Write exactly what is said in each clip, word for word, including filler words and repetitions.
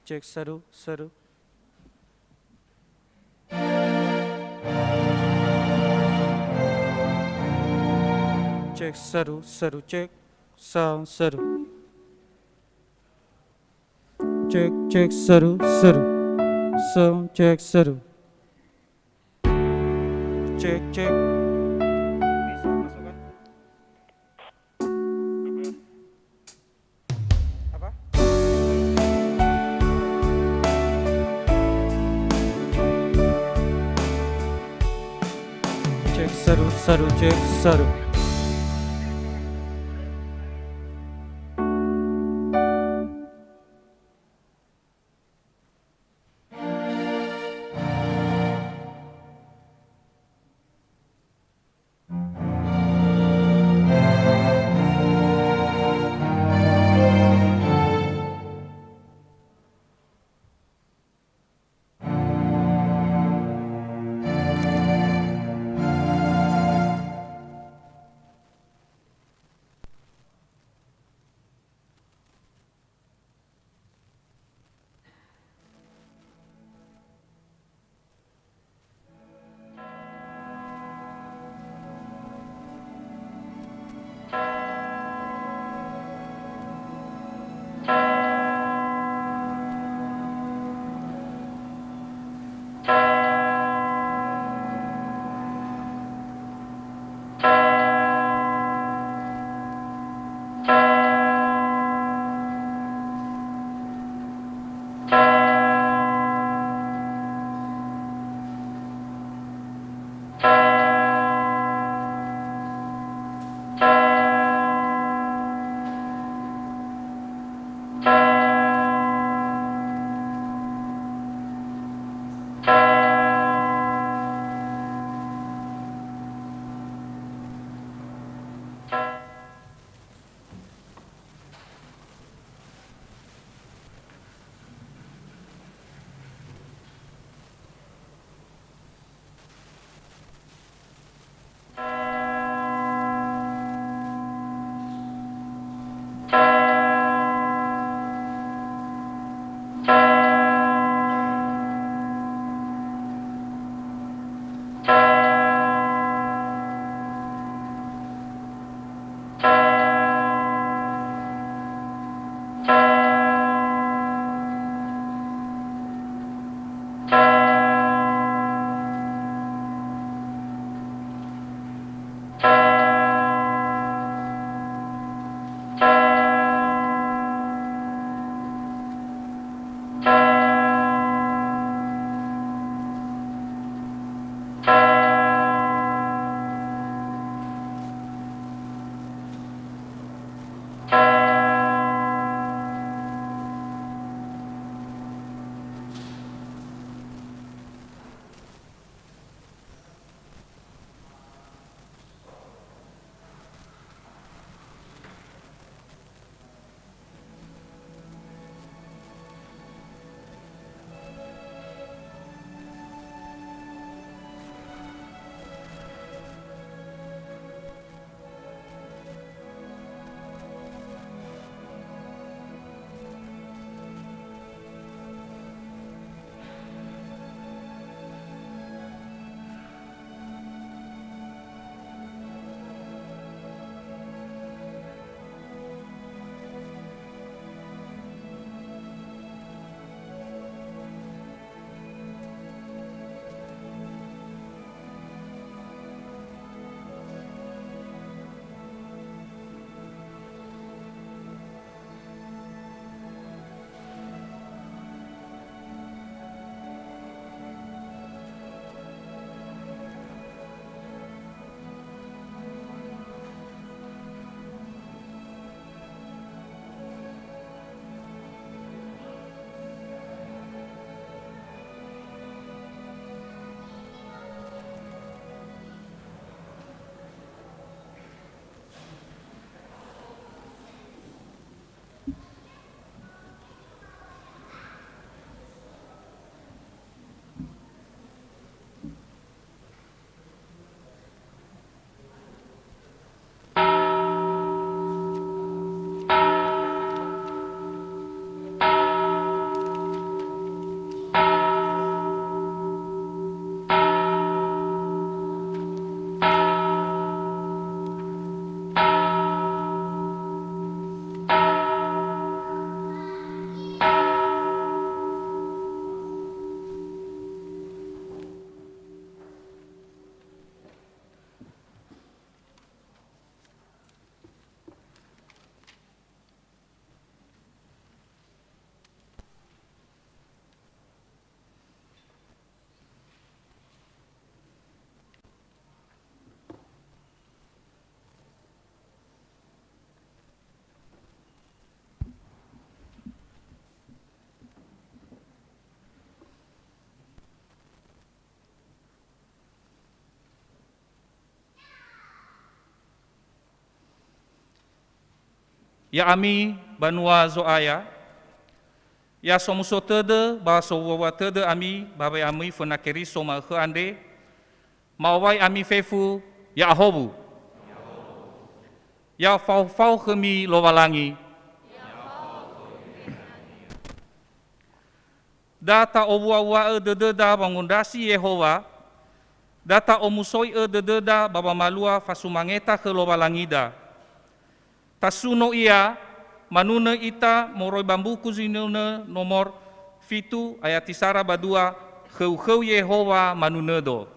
Cek, satu, satu. Cek, satu, satu, cek. Sound, satu. Cek, cek, satu, satu. Sound, cek, satu. Cek, cek. Bisa masuk, kan? Apa? Cek, satu, satu, cek, satu. Ya'ami banua Zo'aya, ya somuso tödö ba sowuawua tödö ami ba we'amöi föna Keriso ma'ökhö andre, ma'owai ami fefu, ya'ahowu. Ya'afaofaokhömi Lowalangi. Da ta'owuawua'ö dödöda wangondrasi Yehowa, da ta'omusoi'ö dödöda ba wamalua fasumangeta khö Lowalangida. Tasuno Ia, manunö ita moroi ba Mbuku Zinunö nomor fitu ayat tisara ba dua, khöu-khöu Yehowa manunödo.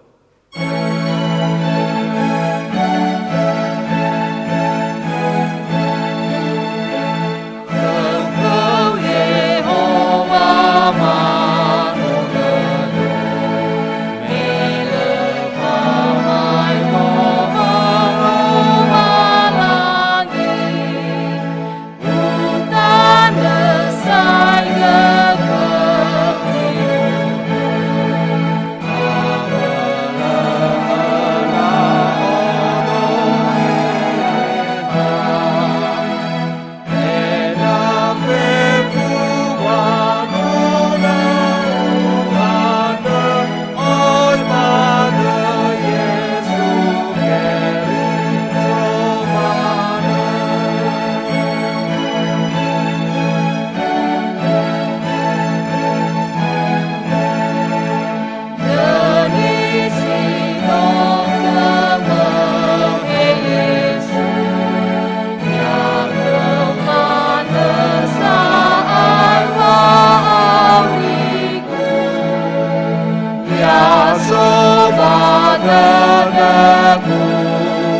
Ya so ba dödögu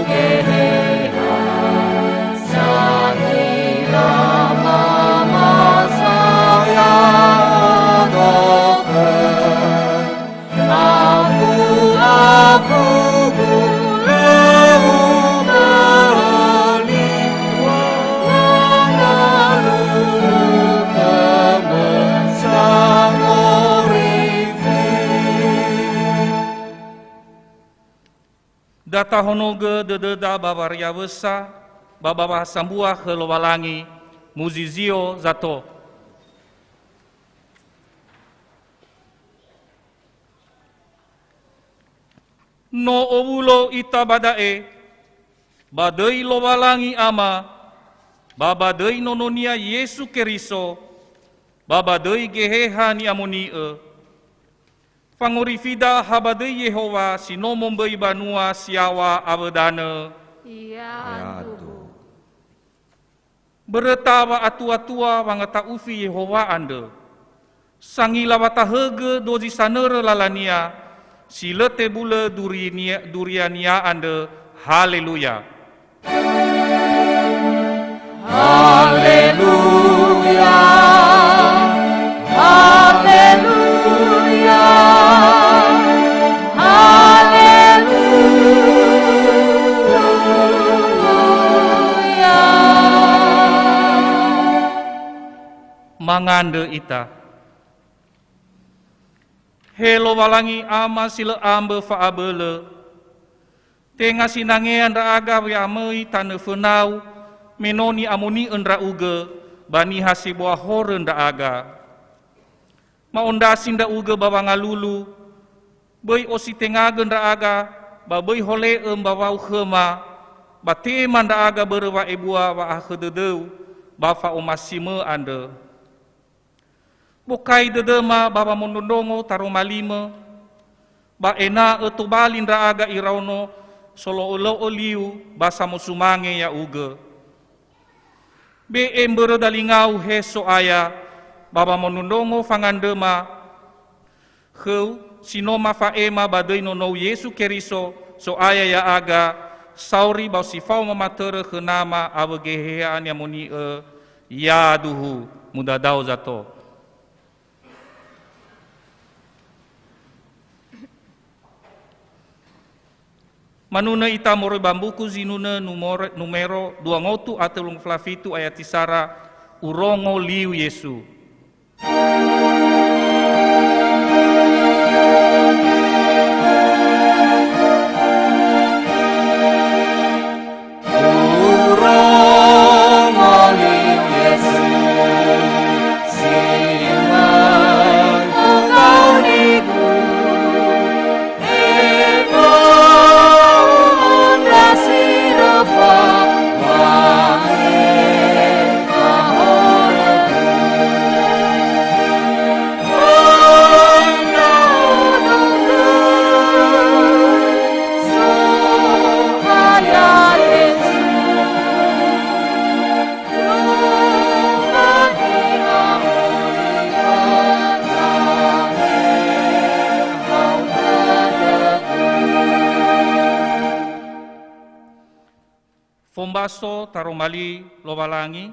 Geheha, sangila mamasa ya'odo khö aku, aku gulö uböli, wa ngalulu khömö sangorifi. Da tahonogö dödöda ba wariawösa, ba, ba wa'asambua khö Lowalangi, muzizio zato. No owulo ita ba da'e, ba döi Lowalangi Ama, ba ba döi Nono-Nia Yesu Keriso, ba ba döi Geheha Ni'amoni'ö. Fangorifida ha ba döi Yehowa si no momböi banua si yaŵa awö danö. Ya'aduhu. Böröta wa'atuatua wangata'ufi Yehowa andrö. Sangila watahögö dozi sanörö lalania, si lö tebulö durinia-, duriania andrö. Haleluya! Haleluya! Haleluya! Haleluya! Mangandrö ita. He Lowalangi Ama si lö ambö fa'abölö, tenga sinangea ndra'aga we'amöi tanö fönau, me no ni'amoni'ö ndra'ugö ba niha sebua horö ndra'aga. Ma'ondrasi ndra'ugö ba wangalulu, böi ositengagö ndra'aga, ba böi hole'ö mbawau khöma, ba tema ndra'aga börö wa'ebua wa'ahakhö dödöu ba fa'omasimö andrö. Bokai dödöma ba wamondrondrongo taroma limö, ba ena'ö tobali ndra'aga iraono solo'ö-lo'ö liu ba samosumange ya'ugö. Be'e mbörö dalingau, he So'aya, ba wamondrondrongo fangandröma khöu, si no mafa'ema ba döi Nonou Yesu Keriso, So'aya ya'aga, sauri ba si fao mamatörö khö Nama awö Geheha Ni'amoni'ö, ya'aduhu. Mudadao zato. Manunö ita moroi ba Mbuku Zinunö numor-, numero dua ngotu a telung fala fitu ayat tisara, Urongo liu Yesu. Urongo liu Ombaso taroma li Lowalangi,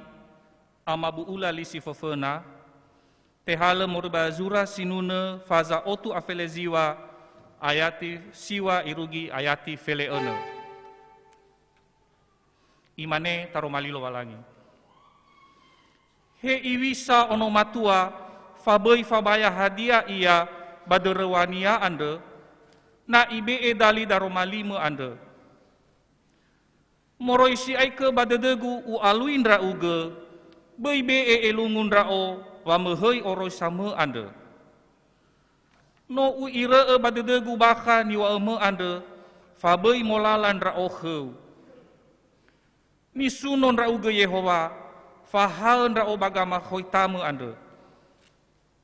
amabu'ula li si föföna, tehalö moroi ba zura sinunö faza otu a fele ziŵa, ayati siŵa irugi ayati fele önö. Imane taroma li Lowalangi, "He iŵisa ono matua, fa böi fabaya hadia ia ba döröŵania andrö, na ibe'e dali daroma limö andrö. Moroi si'aikö ba dödögu u'alui ndra'ugö, böi be'e elungu ndra'o wamöhöi oroisamö andrö. No u'irö'ö ba dödögu bakha niŵa'ömö andrö, fa böi molala ndra'o khöu. Nisuno ndra'ugö Yehowa, fahaö ndra'o ba gamakhoitamö andrö.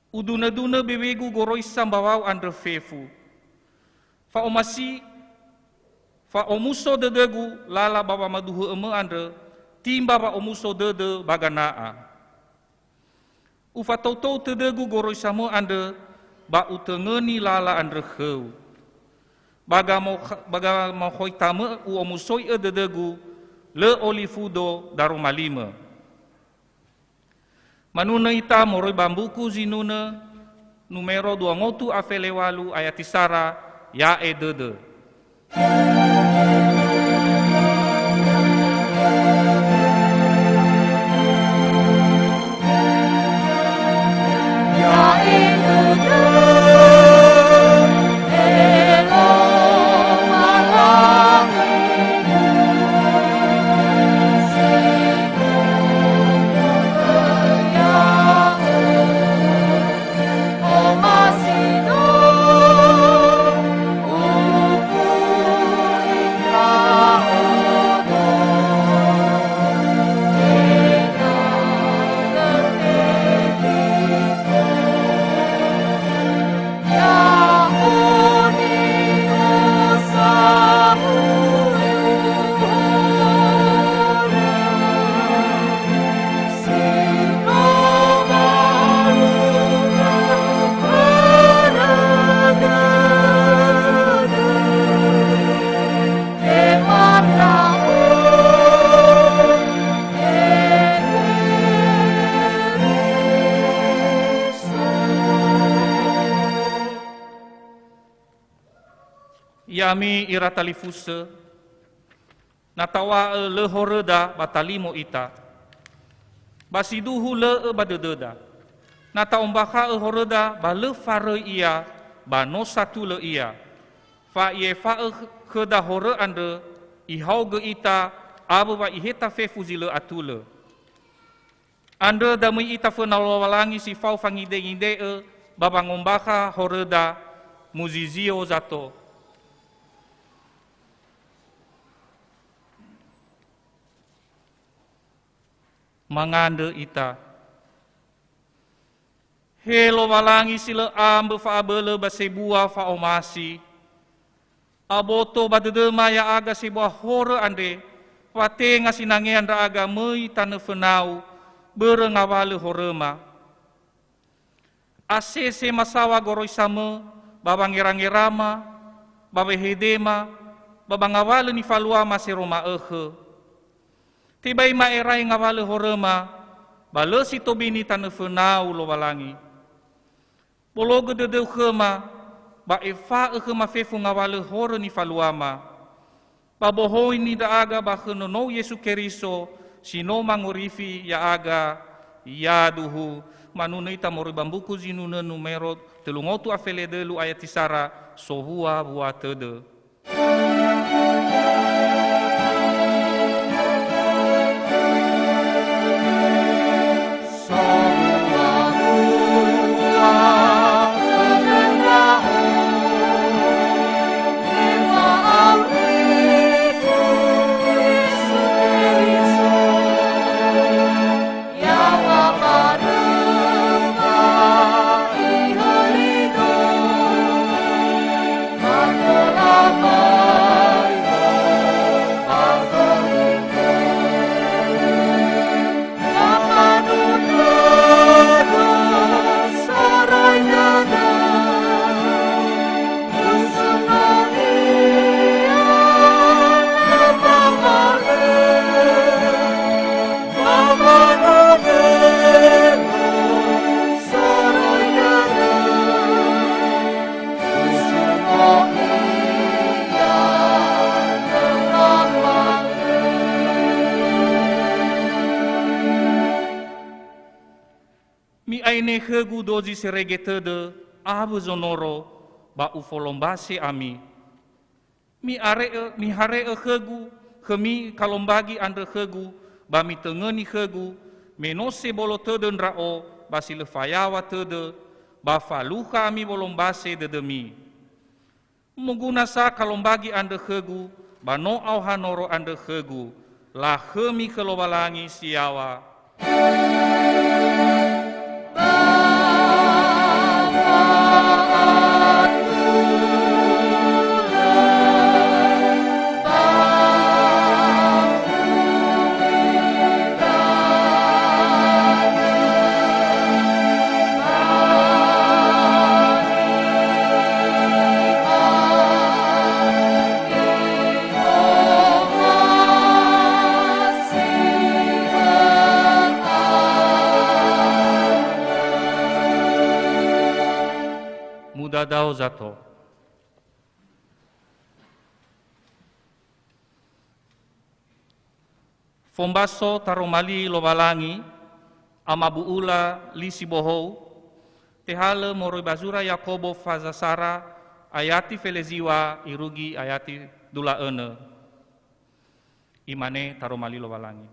Udunödunö bewegu goroisa mbawau andrö fefu. Fa'omasi, fa'omuso dödögu lala ba wamaduhu'ömö andrö, timba wa'omuso dödö ba gana'a. Ufatoutou tödögu goroisamö andrö, ba utöngöni lala andrö khöu. Ba gamo-, ba gamakhoitamö u'omusoi'ö dödögu, lö olifudo daroma limö." Manunö ita moroi ba mbuku zinunö numero dua ngotu a fele walu ayati sara, ya'e dödö. Ya'ami ira talifusö, na ta'owa'ö lö horöda ba talimo ita, ba siduhu lö'ö ba dödöda. Na ta'ombakha'ö horöda ba lö faröi ia, ba no satulö ia. Fa i'efa'ö khöda horö andrö, ihaogö ita awö wa iheta fefu zi lö atulö. Andrö da möi ita föna Lowalangi si fao fangidengide'ö ba wangombakha horöda, muzizio zato. Mangandrö ita. He Lowalangi si lö ambö fa'abölö ba sebua fa'omasi, aboto ba dödöma ya'aga sebua horö andre, wa tenga sinangea ndra'aga möi tanö fönau, börö ngawalö horöma. Asese masaŵa goroisamö ba wangerangerama, ba wehedema, ba ba ngawalö nifaluama seroma ökhö. Tebai ma'erai ngawalö horöma, ba lö si tobini tanö fönau Lowalangi. Bologö dödöu khöma, ba efa'ö khöma fefu ngawalö horö nifaluama. Ba bohoi ni ndra'aga ba khö nonou Yesu Keriso, si no mangorifi ya'aga, yaduhu. Manunö ita moroi ba mbuku zinunö numero tölu ngotu a fele dölu ayati sara, sowua-wua tödö. Ene khögu dozi serege tödö awö zonoro, ba ufolombase ami. Mi'are'ö, mihare'ö khögu, khömi kalombagi andrö khögu, ba mitöngöni khögu, me no sebolo tödö ndra'o ba si lö fayaŵa tödö, ba falukha ami wolombase dödömi. Moguna sa kalombagi andrö khögu, ba no aoha noro andrö khögu, lakhömi khö Lowalangi si yaŵa. Mudadao zato. Fombaso taroma li Lowalangi, amabu'ula li sibohou, tehalö moroi ba zura Yakobo faza sara, ayati feleziŵa irugi ayati dula'önö. Imane taroma li Lowalangi.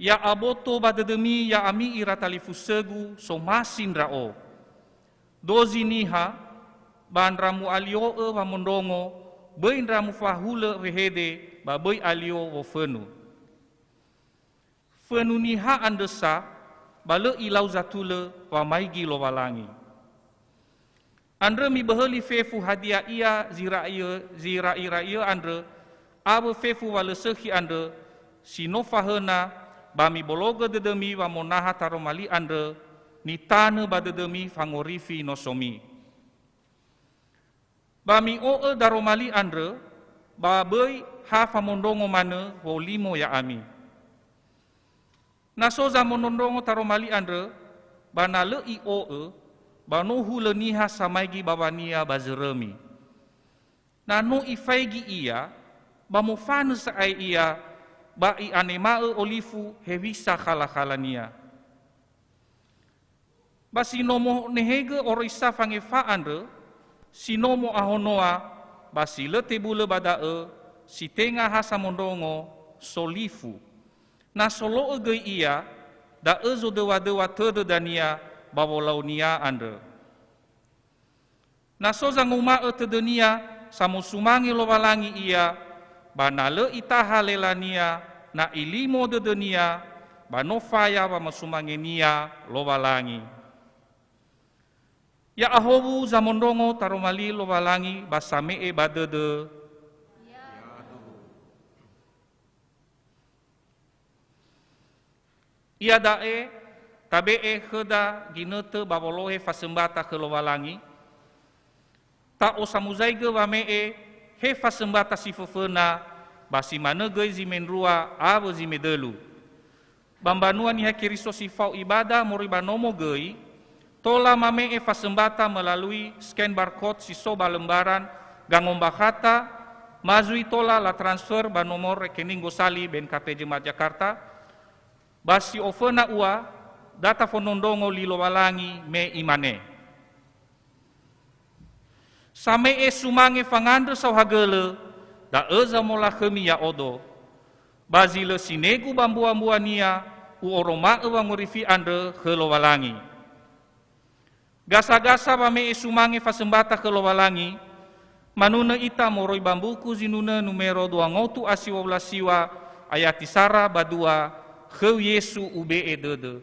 Ya'aboto ba dödömi ya'ami ira talifusögu somasi ndra'o. Dozi niha, ba ndra mu'alio'ö wamondrongo, böi ndra mufahulö wehede, ba böi alio wofönu. Fönu niha andrö sa, ba lö ilau zatulö wamaigi Lowalangi. Andrö miböhöli fefu hadia ia zi ra'iö-, zi ra'ira'iö andrö, awö fefu wa lö sökhi andrö, si no fahöna, ba mibologö dödömi wamonaha taroma li andrö, nitanö ba dödömi fangorifi nosomi. Ba mi'o'ö daroma li andrö, ba böi ha famondrongo manö wolimo ya'ami. Na so zamondrondrongo taroma li andrö, ba na lö i'o'ö, ba no hulö niha samaigi bawania ba zörömi. Na no ifaigi ia, ba mofanö sa'ae ia, ba i'anema'ö olifu hewisa khalakhalania. Ba si no monehegö oroisa fangefa andrö, si no mo'ahonoa, ba si lö tebulö ba da'ö, si tenga ha samondrongo, solifu. Na solo'ö göi ia, da'ö zodöwadöwa tödö dania ba wolaunia andrö. Na so zanguma'ö tödönia, samosumange Lowalangi ia, ba na lö itaha lelania, na ilimo dödönia, ba no faya wamosumangenia Lowalangi. Ya'ahowu zamondrongo taroma li Lowalangi ba same'e ba dödö. Iada'e, tabe'e khöda ginötö ba wolohe fasömbata khö Lowalangi, ta'osamuzaigö wame'e he fasömbata si föföna, ba si manö göi zi mendrua awö zi medölu. Ba mbanua Niha Keriso si fao ibada moroi ba nomo göi, tola mame'e fasömbata melalui scan barcode si so ba lembaran gangombakhata, ma zui tola latransfer ba nomor rekening gosali B N K P Jemaat Jakarta, ba si oföna ua, da tafondrondrongo li Lowalangi me imane, "Same'e sumange fangandrö saohagölö, da'ö zamolakhömi ya'odo. Ba zi lö sinegu ba mbuambuania, u'oroma'ö wangorifi andrö khö Lowalangi." Gasa-gasa wame'e sumange fasömbata khö Lowalangi, manunö ita moroi ba mbuku zinunö numero dua ngotu a siwa wulu a siwa, ayati sara ba dua, "Khöu Yesu ube'e dödö."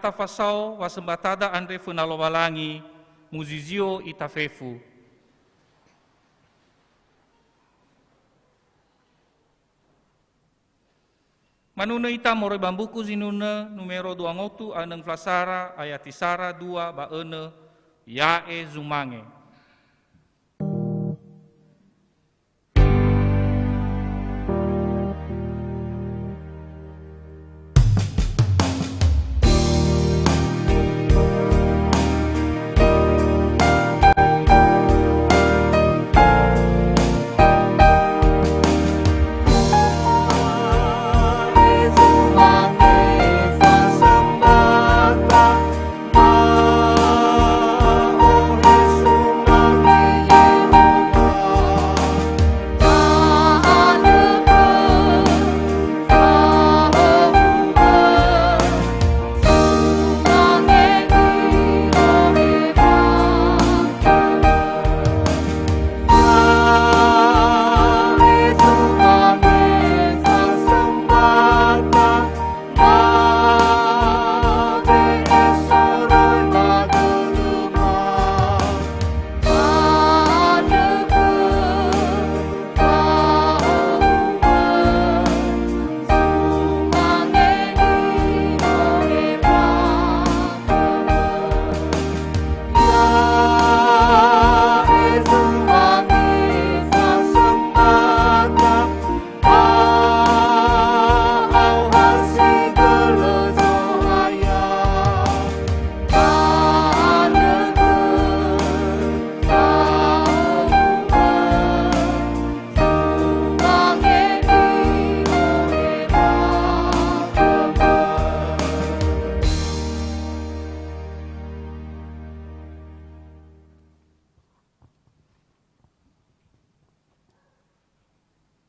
tafasao wasembatada andre föna Lowalangi, muzizio ita fefu. Manunö ita moroi ba Mbuku Zinunö numero dua ngotu a önö fölasara, ayati sara, dua ba önö, ya'e zumange.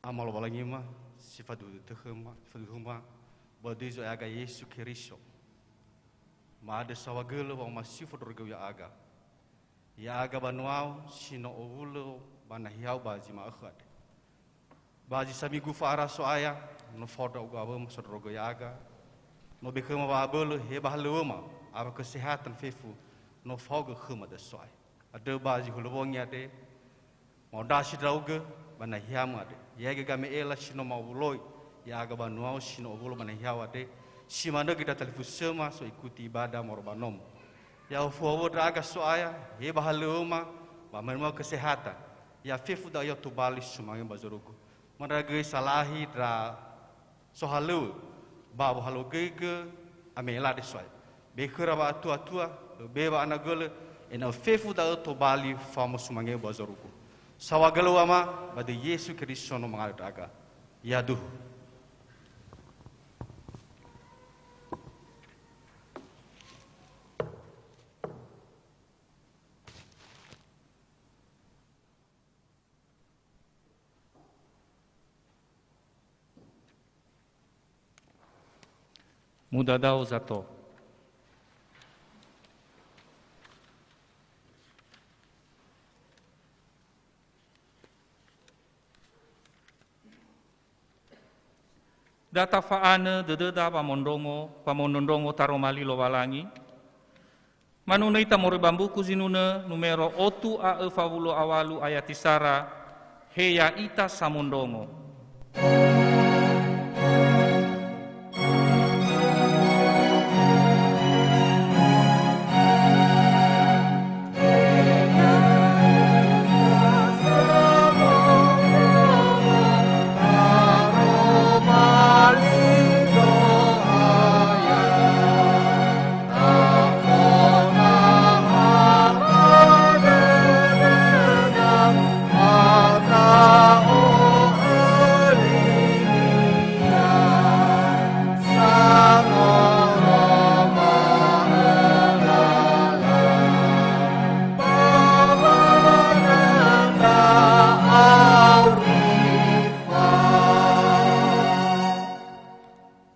Ama Lowalangima, si faduhu tökhöma, si faduhuma, ba döi Zo'aeaga Yesu Keriso. Ma'andrö saohagölö wa'omasi'ö fondrorogöu ya'aga. Ya'aga banuau si no owulö ba nahiau ba zi ma'ökhö andre. Ba zi samigu fa'ara So'aya, no fao ndra'ugö awöma sondrorogö ya'aga. No be khöma wa'abölö he ba halöŵöma, awö kesehatan fefu, no faogö khöma döi So'aya. Andrö ba zi hulö wongi andre, ma'ondrasi ndra'ugö ba nahiamö andre. Ya'aga Game'ela si no ma'owuloi, ya'aga banuau si no owulö ba nahiau andre, si manö göi ndra talifusöma so ikuti ibada moroi ba nomo. Ya'ofu awö ndra'aga So'aya, he ba halöŵöma, ba manö kesehatan. Ya fefu da'ö ya tobali sumange ba zorugo. Mandragöi salahi ndra sohalöŵö, ba wohalogöigö Ame'ela andre So'aya. Be khöra wa'atuatua, be wa'anagölö, ena'ö fefu da'ö tobali fao sumange ba zorugo. Saohagölö Ama, ba döi Yesu Keriso no mangandrö ndra'aga. Yaduhu. Mudadao zato. Da tafa'anö dödöda wamondrongo, wamondrondrongo taroma li Lowalangi. Manunö ita moroi ba Mbuku Zinunö numero otu a öfa wulu a walu ayati sara, he ya'ita samondrongo.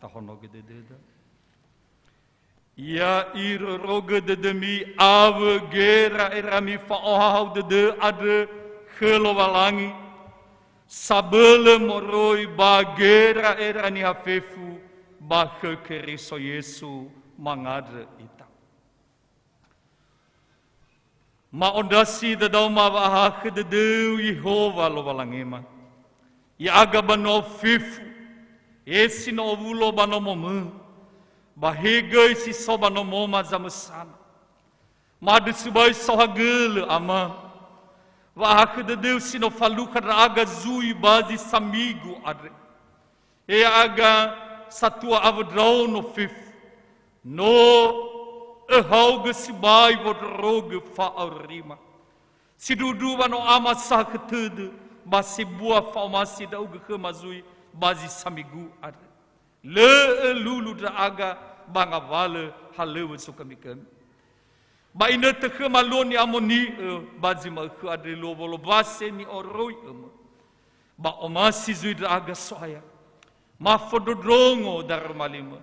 Tahonogö dödöda. Ya irörogö dödömi awö gera'era mifa'ohahau dödö andrö khö Lowalangi, sabölö moroi ba gera'era niha fefu ba khö Keriso Yesu. mangandrö ita. Ma'ondrasi dadaoma wa'ahakhö dödöu Yehowa Lowalangema. Ya'aga banua fefu, he si no owulo ba nomomö, ba he göi si so ba nomoma zamösana. Ma'andrö sibai saohagölö, Ama, wa'ahakhö dödöu si no falukha ndra'aga zui ba zi samigu andre. He ya'aga satua awö ndraono fefu, no öhaogö sibai wondrorogö fa'aurima. Sindruhundruhu wa no Ama sahakhö tödö, ba sebua fa'omasi ndra'ugö khöma zui ba zi samigu andre. Lö ölulu ndra'aga ba ngawalö halöŵö sokhömi-khömi. Ba inötö khöma luo ni'amoni'ö ba zi ma'ökhö andre, luo wolowase ni'oroi'ömö. Ba omasi zui ndra'aga, So'aya. Mafondrondrongo daroma li-Mö.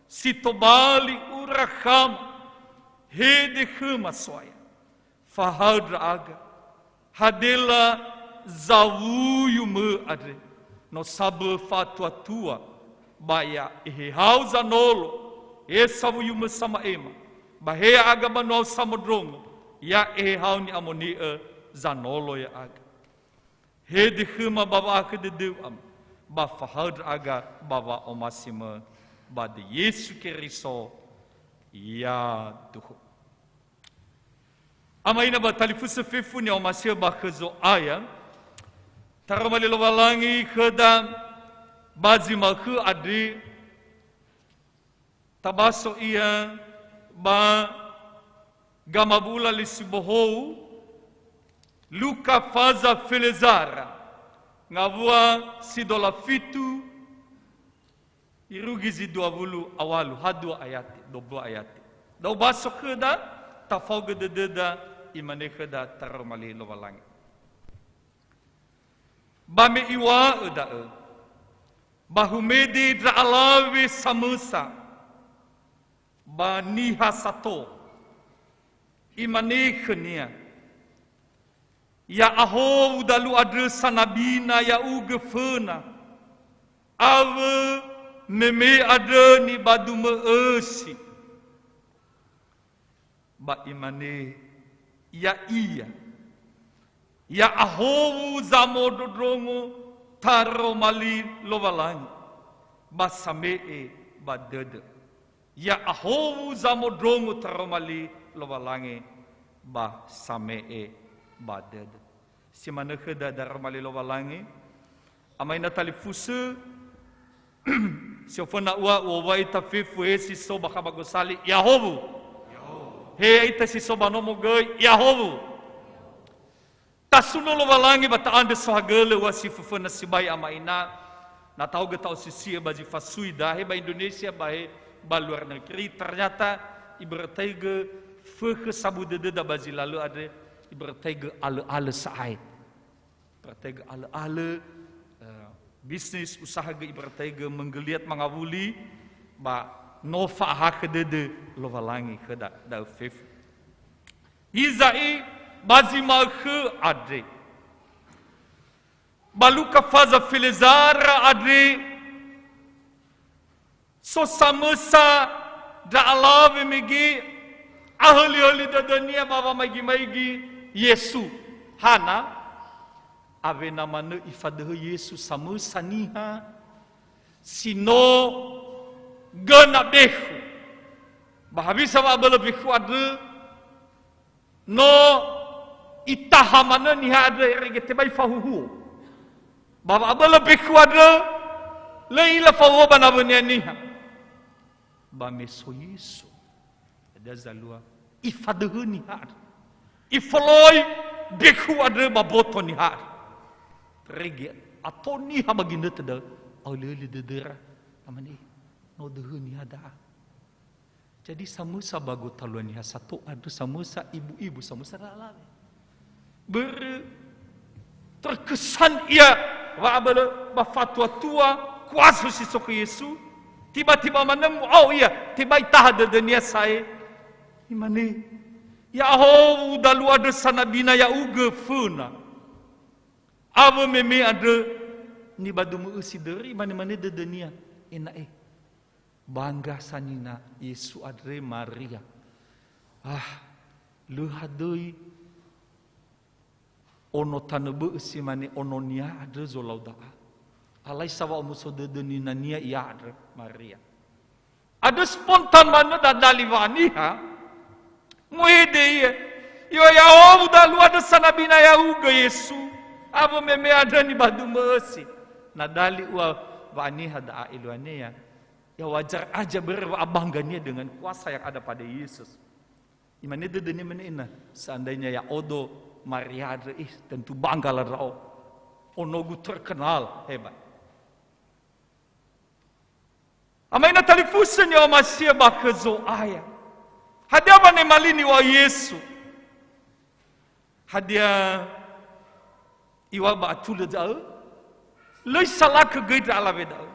Si tobali ura khöma. Hede khöma, So'aya. Fahaö ndra'aga. Hadela zawuyu-Mö andre. No sambö fa'atuatua. Ba ya ehehau zanolo. He sawuyu-Mö sama'ema. Ba he ya'aga banua-U samondrongo. Ya ehehau ni'amoni'ö zanolo ya'aga. Hede khöma ba wa'ahakhö dödöu, Ama, ba fahaö ndra'aga ba wa'omasi-Mö ba döi Yesu Keriso. Yaduhu. Ama, ina ba talifusö fefu ni'omasi'ö ba khö Zo'aya, taroma li Lowalangi khöda ba zi ma'ökhö andre, tabaso ia ba Gamawu'ula li sibohou, Luka faza felezara, ngawua si dola fitu, irugi zi dua wulu a walu, ha dua ayate, dua mbua ayate. Da'ö baso khöda, tafaogö dödöda, imane khöda taroma li Lowalangi. Ba me iŵa'ö da'ö, ba humede ndra alawe samösa ba niha sato, imane khönia, "Ya'ahowu dalu andrö sanabina ya'ugö föna, awö meme andrö nibadumö'ösi." Ba imane, "Ya'ia, ya'ahowu zamondrondrongo taroma li Lowalangi, ba same'e ba dödö. Ya'ahowu zamondrongo taroma li Lowalangi, ba same'e ba dödö." Si manö khöda daroma li Lowalangi. Ama, ina talifusö, si oföna ua, u'owai ita fefu, he si so ba khaba gosali, "Ya'ahowu." He ita si so ba nomo göi, "Ya'ahowu." Tasuno Lowalangi ba ta'andrö sohagölö ua si föföna sibai, ama ina, na taogö ta'osisi'ö ba zi fasui dahe ba Indonesia, ba he ba luar negeri, ternyata iberetaigö fökhö sabu dödöda ba zi lalö andre, iberetaigö alö-alö sa'ae. Iberetaigö alö-alö, eh, bisnis, usaha göi iberetaigö menggeliat mangawuli, ba no fa'ahakhö dödö Lowalangi khöda da'ö fefu. Hiza'i ba zi ma'ökhö andre. Ba Luka faza felezara andre, so samösa ndra alawe mege ahölihöli dödönia ba wamaigi-maigi Yesu. Hana? Awena manö ifadöhö Yesu samösa niha si no göna bekhu. Ba hewisa wa'abölö bekhu andrö? No itaha manö niha andrö, irege tebai fahuhuo. Ba wa'abölö bekhu andrö, lö i'ila fahuhuo ba nawönia niha. Ba me so Yesu, hadia zalua, ifadöhö niha andrö. Ifoloi bekhu andrö ba mboto niha andrö. Irege ato niha ba ginötö da'ö, ahölihöli dödöra, lamane, "No döhö niha da'a." Jadi samösa ba gotalua niha sato andrö, samösa ibu-ibu, samösa ndra alawe. Börö terkesan ia wa'abölö ba fatua-tua, kuaso si so khö Yesu, tiba-tiba manö mu'ao ia, tebai itaha dödönia sa'ae. Imane, "Ya'ahowu dalu andrö sanabina ya'ugö föna, awö meme andrö nibadumö'ösi döri," imane-mane dödönia, "Ena'e, Bangga sanina Yesu andre Maria. Ah, lö hadöi ono tanö bö'ö si mane ononia andrö zolau da'a. Alai sa wa'omuso dödö ninania ia andrö Maria. Andrö spontan manö dadali wa'aniha, muhede ia. Ia ya'owu dalu andrö sanabina ya'ugö Yesu, awö meme andrö nibadumö'ösi. Na dali ua wa'aniha da'a eluanea. Ya wajar aja börö wa'abanggania dengan kuasa yang ada pada Yesus. Imane dödönia mene ina, seandainya ya'odo Maria andrö, ih, tentu bangga la ndra'o. Onogu terkenal, hebat. Ama ina talifusö ni'omasi'ö ba khö Zo'aya. Hadia wanemali niŵa'ö Yesu? Hadia iŵa'ö ba atulö da'ö? Lö isalakö göi ndra alawe da'ö.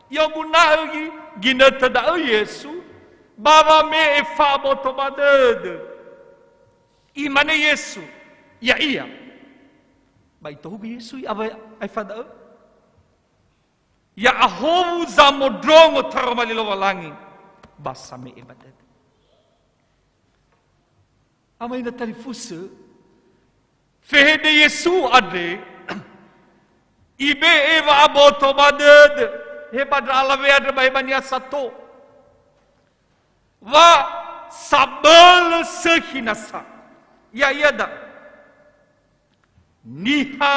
I'oguna'ö gi-, ginötö da'ö Yesu, ba wame'e fa'aboto ba dödö. Imane Yesu, "Ya'ia." Ba itohugö Yesu awa-, aefa da'ö. Ya'ahowu zamondrongo taroma li Lowalangi, ba same'e ba dödö. Ama ina talifusö, fehede Yesu andre, ibe'e wa'aboto ba dödö, he ba ndra alawe andrö ba hemania sato. Wa sabölö sökhi nasa, ya'ia da'ö. Niha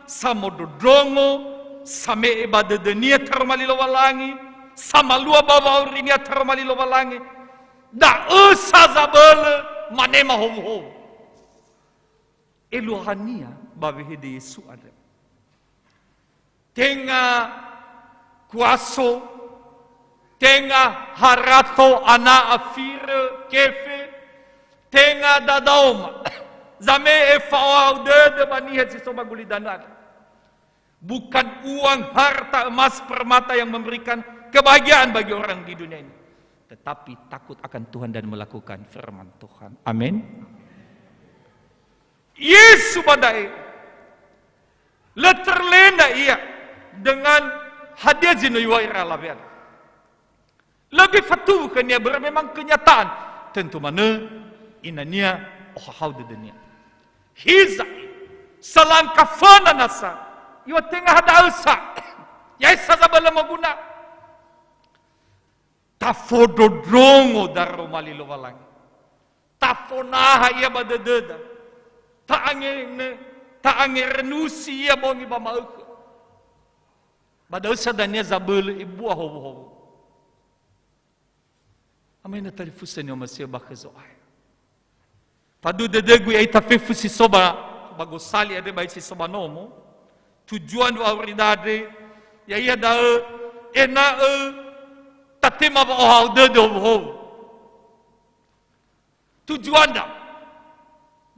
samondrondrongo, same'e ba dödönia taroma li Lowalangi, samalua ba wa'aurinia taroma li Lowalangi, da'ö sa zabölö manema howuhowu. Eluahania ba wehede Yesu andrö. Tenga kuaso, tenga harato, ana'a, firö, kefe, tenga dadaoma. Zame'e fa'ohahau dödö ba niha si so ba gulidanö andrö. Bukan uang, harta, emas, permata yang memberikan kebahagiaan bagi orang di dunia ini. Tetapi takut akan Tuhan dan melakukan firman Tuhan. Amin. Yesu ba da'e, lö terlena ia dengan hadia zi no iŵa'ö ira alawe andrö. Lö göi fatuwu khönia, börö memang kenyataan. Tentu manö inania ohahau dödönia. Hiza, selangkah föna nasa, iŵa'ö tenga ha da'ö sa, ya'ia sa zabölö moguna. Tafondrondrongo daroma li Lowalangi. Tafonaha ia ba dödöda. Ta'ange-, ta'angerenusi ia bongi ba ma'ökhö. Ba da'ö sa dania zabölö ebua howuhowu. Ama ina talifusö ni'omasi'ö ba khö Zo'aya. Faduhu dödögu ya'ita fefu si so ba, ba gosali andre ba si so ba nomo. Tujuan wa'aurida andre, ya'ia da'ö ena'ö tatema wa'ohahau dödö howuhowu. Tujuanda,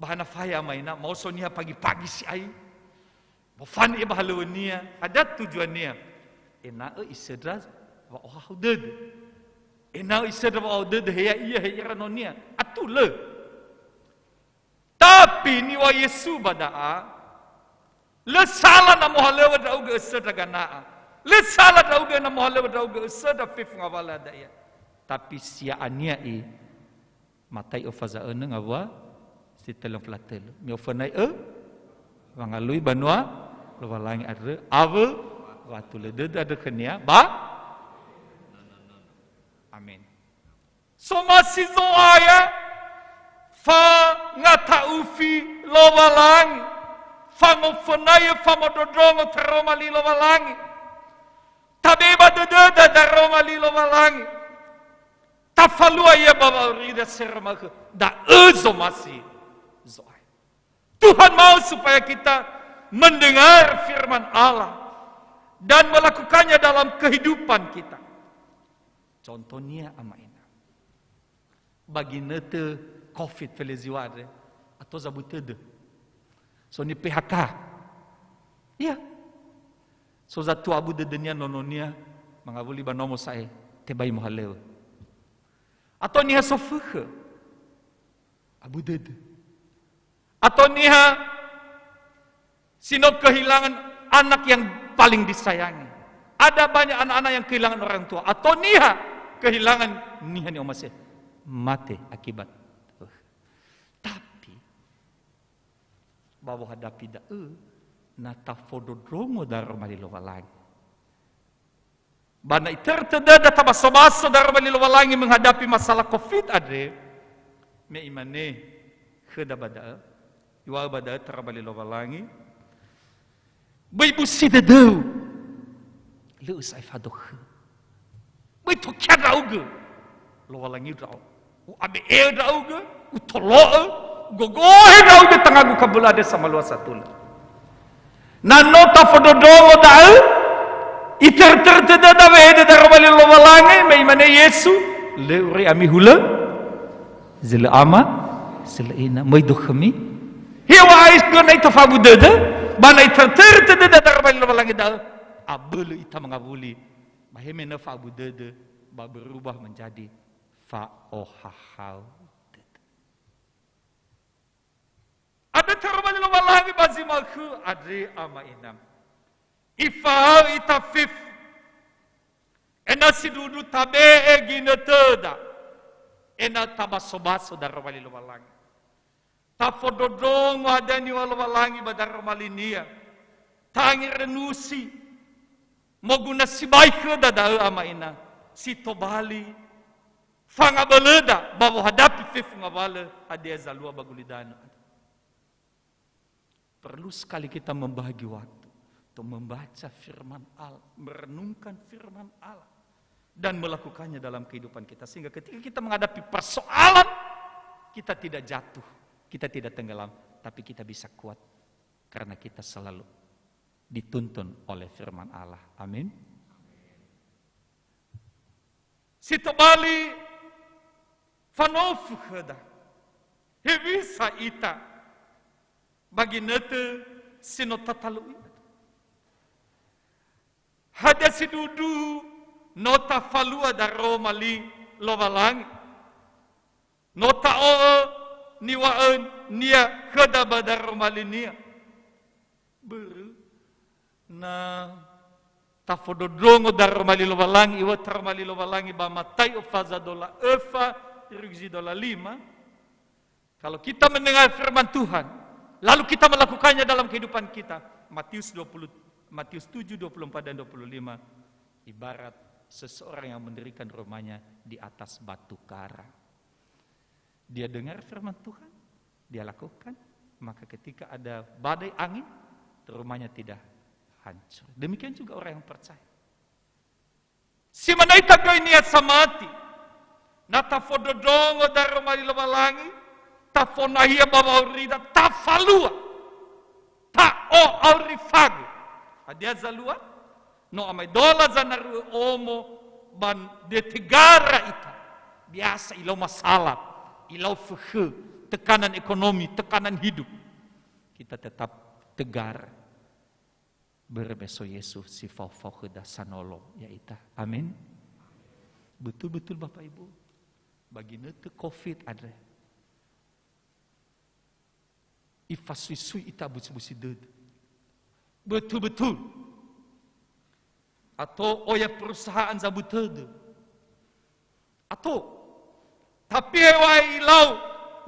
ba hana faya ama ina, maoso niha pagi-pagi si'ai, mofanö ia ba halöŵönia, hadia tujuannia? Ena'ö isöndra wa'ohahau dödö. Ena'ö isöndra wa'ohahau dödö, he ya'ia, he ira nonia. Atulö. Tapi niŵa'ö Yesu ba da'a, lö sala na mohalöŵö ndra'ugö ösöndra gana'a. Lö sala ndra'ugö na mohalöŵö ndra'ugö ösöndra fefu ngawalö da'ia. Tapi si ya'ania i, Matai ofaza'önö ngawua si tölu mföna tölu. Mi'ofönai'ö wangalui banua Lowalangi andrö, awö wa'atulö dödö andrö khönia ba. Amin. Somasi Zo'aya, fangata'ufi Lowalangi, fangofönai'ö famondrondrongo taroma li Lowalangi. Tabe'e ba dödöda daroma li Lowalangi. Tafalua ia ba wa'aurida seroma khö. Da'ö zomasi Zo'aya. Tuhan mau supaya kita mendengar firman Allah dan melakukannya dalam kehidupan kita. Contohnya ama ina. Ba ginötö covid felesiwa andre, ato zabu tödö. So ni P H K. Iya. So zatua abu dödönia nononia mangawuli ba nomo sa'ae, tebai mohalöŵö. Ato niha so fökhö. Abu dödö. Ato niha si no kehilangan anak yang paling disayangi. Ada banyak anak-anak yang kehilangan orang tua. Ato niha Kehilangan niha ni'omasi'ö, mate akibat. Tapi, ba wohadapi da'ö, na tafondrondrongo daroma li Lowalangi. Ba na itörö tödöda tabaso-baso daroma li Lowalangi menghadapi masalah covid andre, me imane khöda ba da'ö, iŵa'ö ba da'ö daroma li Lowalangi, "Böi busi dödöu, lö'ö sa'ae fado khöu. Böi tokia ndra'ugö, Lowalangi ndra'o. U'abe'e'ö ndra'ugö, utolo'ö, ugogohe ndra'ugö tangagu kabölö andre samalua satulö." Na no tafondrondrongo da'ö, itörö-törö tödöda wehede daroma li Lowalangi, me imane Yesu, "Lö uröi ami hulö zi lö ama, zi lö ina, möi dökhömi." Heŵa'ae göna ita fa'abu dödö, ba na itörö-törö tödöda daroma li Lowalangi da'ö, abölö ita mangawuli, ba he me na fa'abu dödö, ba berubah menjadi fa'ohahau dödö. Andrö daroma li Lowalangi ba zi ma'ökhö andre, ama ina. Ifahaö ita fefu. Ena'ö sindruhundruhu tabe'e ginötöda. Ena'ö tabaso-baso daroma li Lowalangi. Tafondrondrongo hadia niŵa'ö Lowalangi ba daroma linia. Tangerenusi. Moguna sibai khöda da'ö, ama ina. Si tobali fangabölöda ba wohadapi fefu ngawalö hadia zalua ba gulidanö. Perlu sekali kita membagi waktu untuk membaca firman Allah, merenungkan firman Allah, dan melakukannya dalam kehidupan kita. Sehingga ketika kita menghadapi persoalan, kita tidak jatuh, kita tidak tenggelam, tapi kita bisa kuat karena kita selalu dituntun oleh firman Allah. Amin. Si tobali fanofu khöda. Hewisa ita ba ginötö si no tatalu'i? Hadia sindruhundruhu no tafalua daroma li Lowalangi? No ta'o'ö niŵa'önia khöda ba daroma linia? Börö na tafondrondrongo daroma li Lowalangi, iŵa'ö daroma li Lowalangi ba Mataio faza dola öfa, irugi zi dola lima. Kalau kita mendengar firman Tuhan, lalu kita melakukannya dalam kehidupan kita, Matius dua puluh, Matius tujuh, dua puluh empat dan dua puluh lima, ibarat seseorang yang mendirikan rumahnya di atas batu karang. Dia dengar firman Tuhan, dia lakukan, maka ketika ada badai angin, rumahnya tidak hancur. Demikian juga orang yang percaya. Si manö ita göi niha samati. Na tafondrondrongo daroma li Lowalangi, tafonahia ba wa'aurida, tafalua. Ta'o'aurifagö. Hadia zalua? No amaedola zanaru'ö omo ba de tegara ita. Biasa ilau masalah, ilau fökhö, tekanan ekonomi, tekanan hidup. Kita tetap tegar. Börö me so Yesu si fao-fao khöda sanolo ya'ita. Amin. Betul-betul, Bapak Ibu, ba ginötö covid andre, ifasuisui ita busi-busi dödö. Betul-betul. Ato oya perusahaan zabu tödö. Ato. Tapi heŵa'ae ilau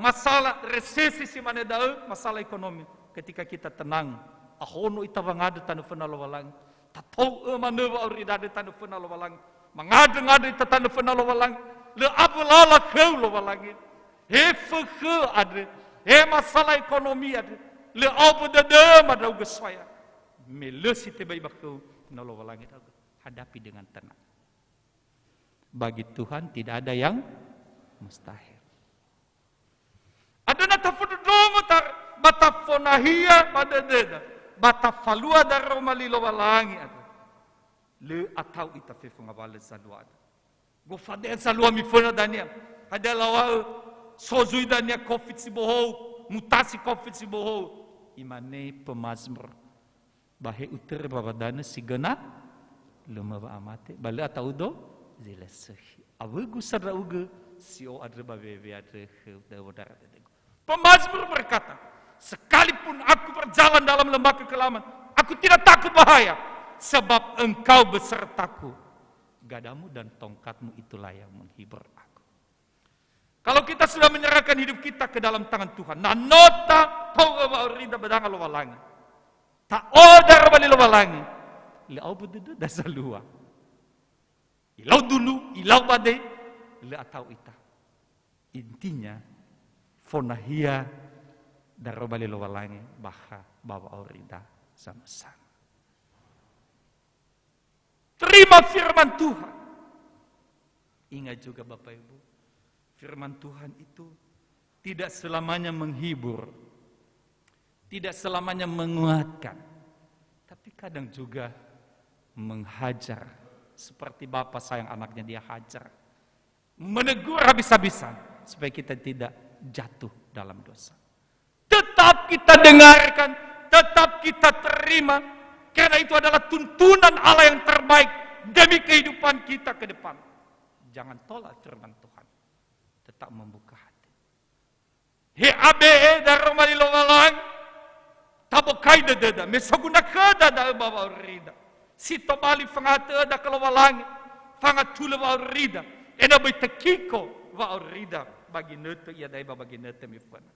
masalah resesi si mane da'ö, masalah ekonomi. Ketika kita tenang, ahono ita wangandrö tanö föna Lowalangi. Tatou'ö manö wa'aurida andre tanö föna Lowalangi. Mangandrö-ngandrö ita tanö föna Lowalangi. Lö abölala khöu Lowalangi. He fökhö andre, he masalah ekonomi andre. Lö aombö dödöma ndra'ugö soya. Me lö si tebai ba khöu, na Lowalangi ndra'ugö. Hadapi dengan tenang. Bagi Tuhan tidak ada yang mustahil. Andrö na tafondrondrongo ta-, ba tafonahia ba dödöda, ba tafalua daroma li Lowalangi andrö. Lö atau ita fefu ngawalö zalua andrö. Gofade'e zalua miföna dania. Hadia laŵa'ö, so zui dania covid si bohou, mutasi covid si bohou. Imane pemazmur, "Ba he utörö ba wadanö si göna, lö möi wa'amate, ba lö ata'udo zi lö sökhi. Awögu sa ndra'ugö, si'o andrö ba wewe andrö khöu, da'ö wondrara dödögu." Pemazmur berkata, "Sekalipun aku berjalan dalam lembah kekelaman, aku tidak takut bahaya, sebab Engkau besertaku. Gadamu dan tongkatmu itulah yang menghibur aku. Kalau kita sudah menyerahkan hidup kita ke dalam tangan Tuhan, na no tatou'ö wa'aurida ba danga Lowalangi, ta'oda Lowalangi, lö au ba dödöda zalua. Ilau dulu, ilau bade, lö atau ita. Intinya, fonahia daroma li Lowalangi bakha ba wa'aurida samösa. Terima firman Tuhan. Ingat juga Bapak Ibu, firman Tuhan itu tidak selamanya menghibur, tidak selamanya menguatkan, tapi kadang juga menghajar. Seperti bapa sayang anaknya, dia hajar. Menegur habis-habisan supaya kita tidak jatuh dalam dosa. Tetap kita dengarkan, tetap kita terima, karena itu adalah tuntunan Allah yang terbaik demi kehidupan kita ke depan. Jangan tolak firman Tuhan. Tetap membuka hati. He abe'e daroma li Lowalangi, tabokai dödöda, me soguna khöda da'ö ba wa'aurida. Si tobali fangatö öda khö Lowalangi, fangatulö wa'aurida, ena'ö böi tekiko wa'aurida ba ginötö iada'e ba ginötö miföna.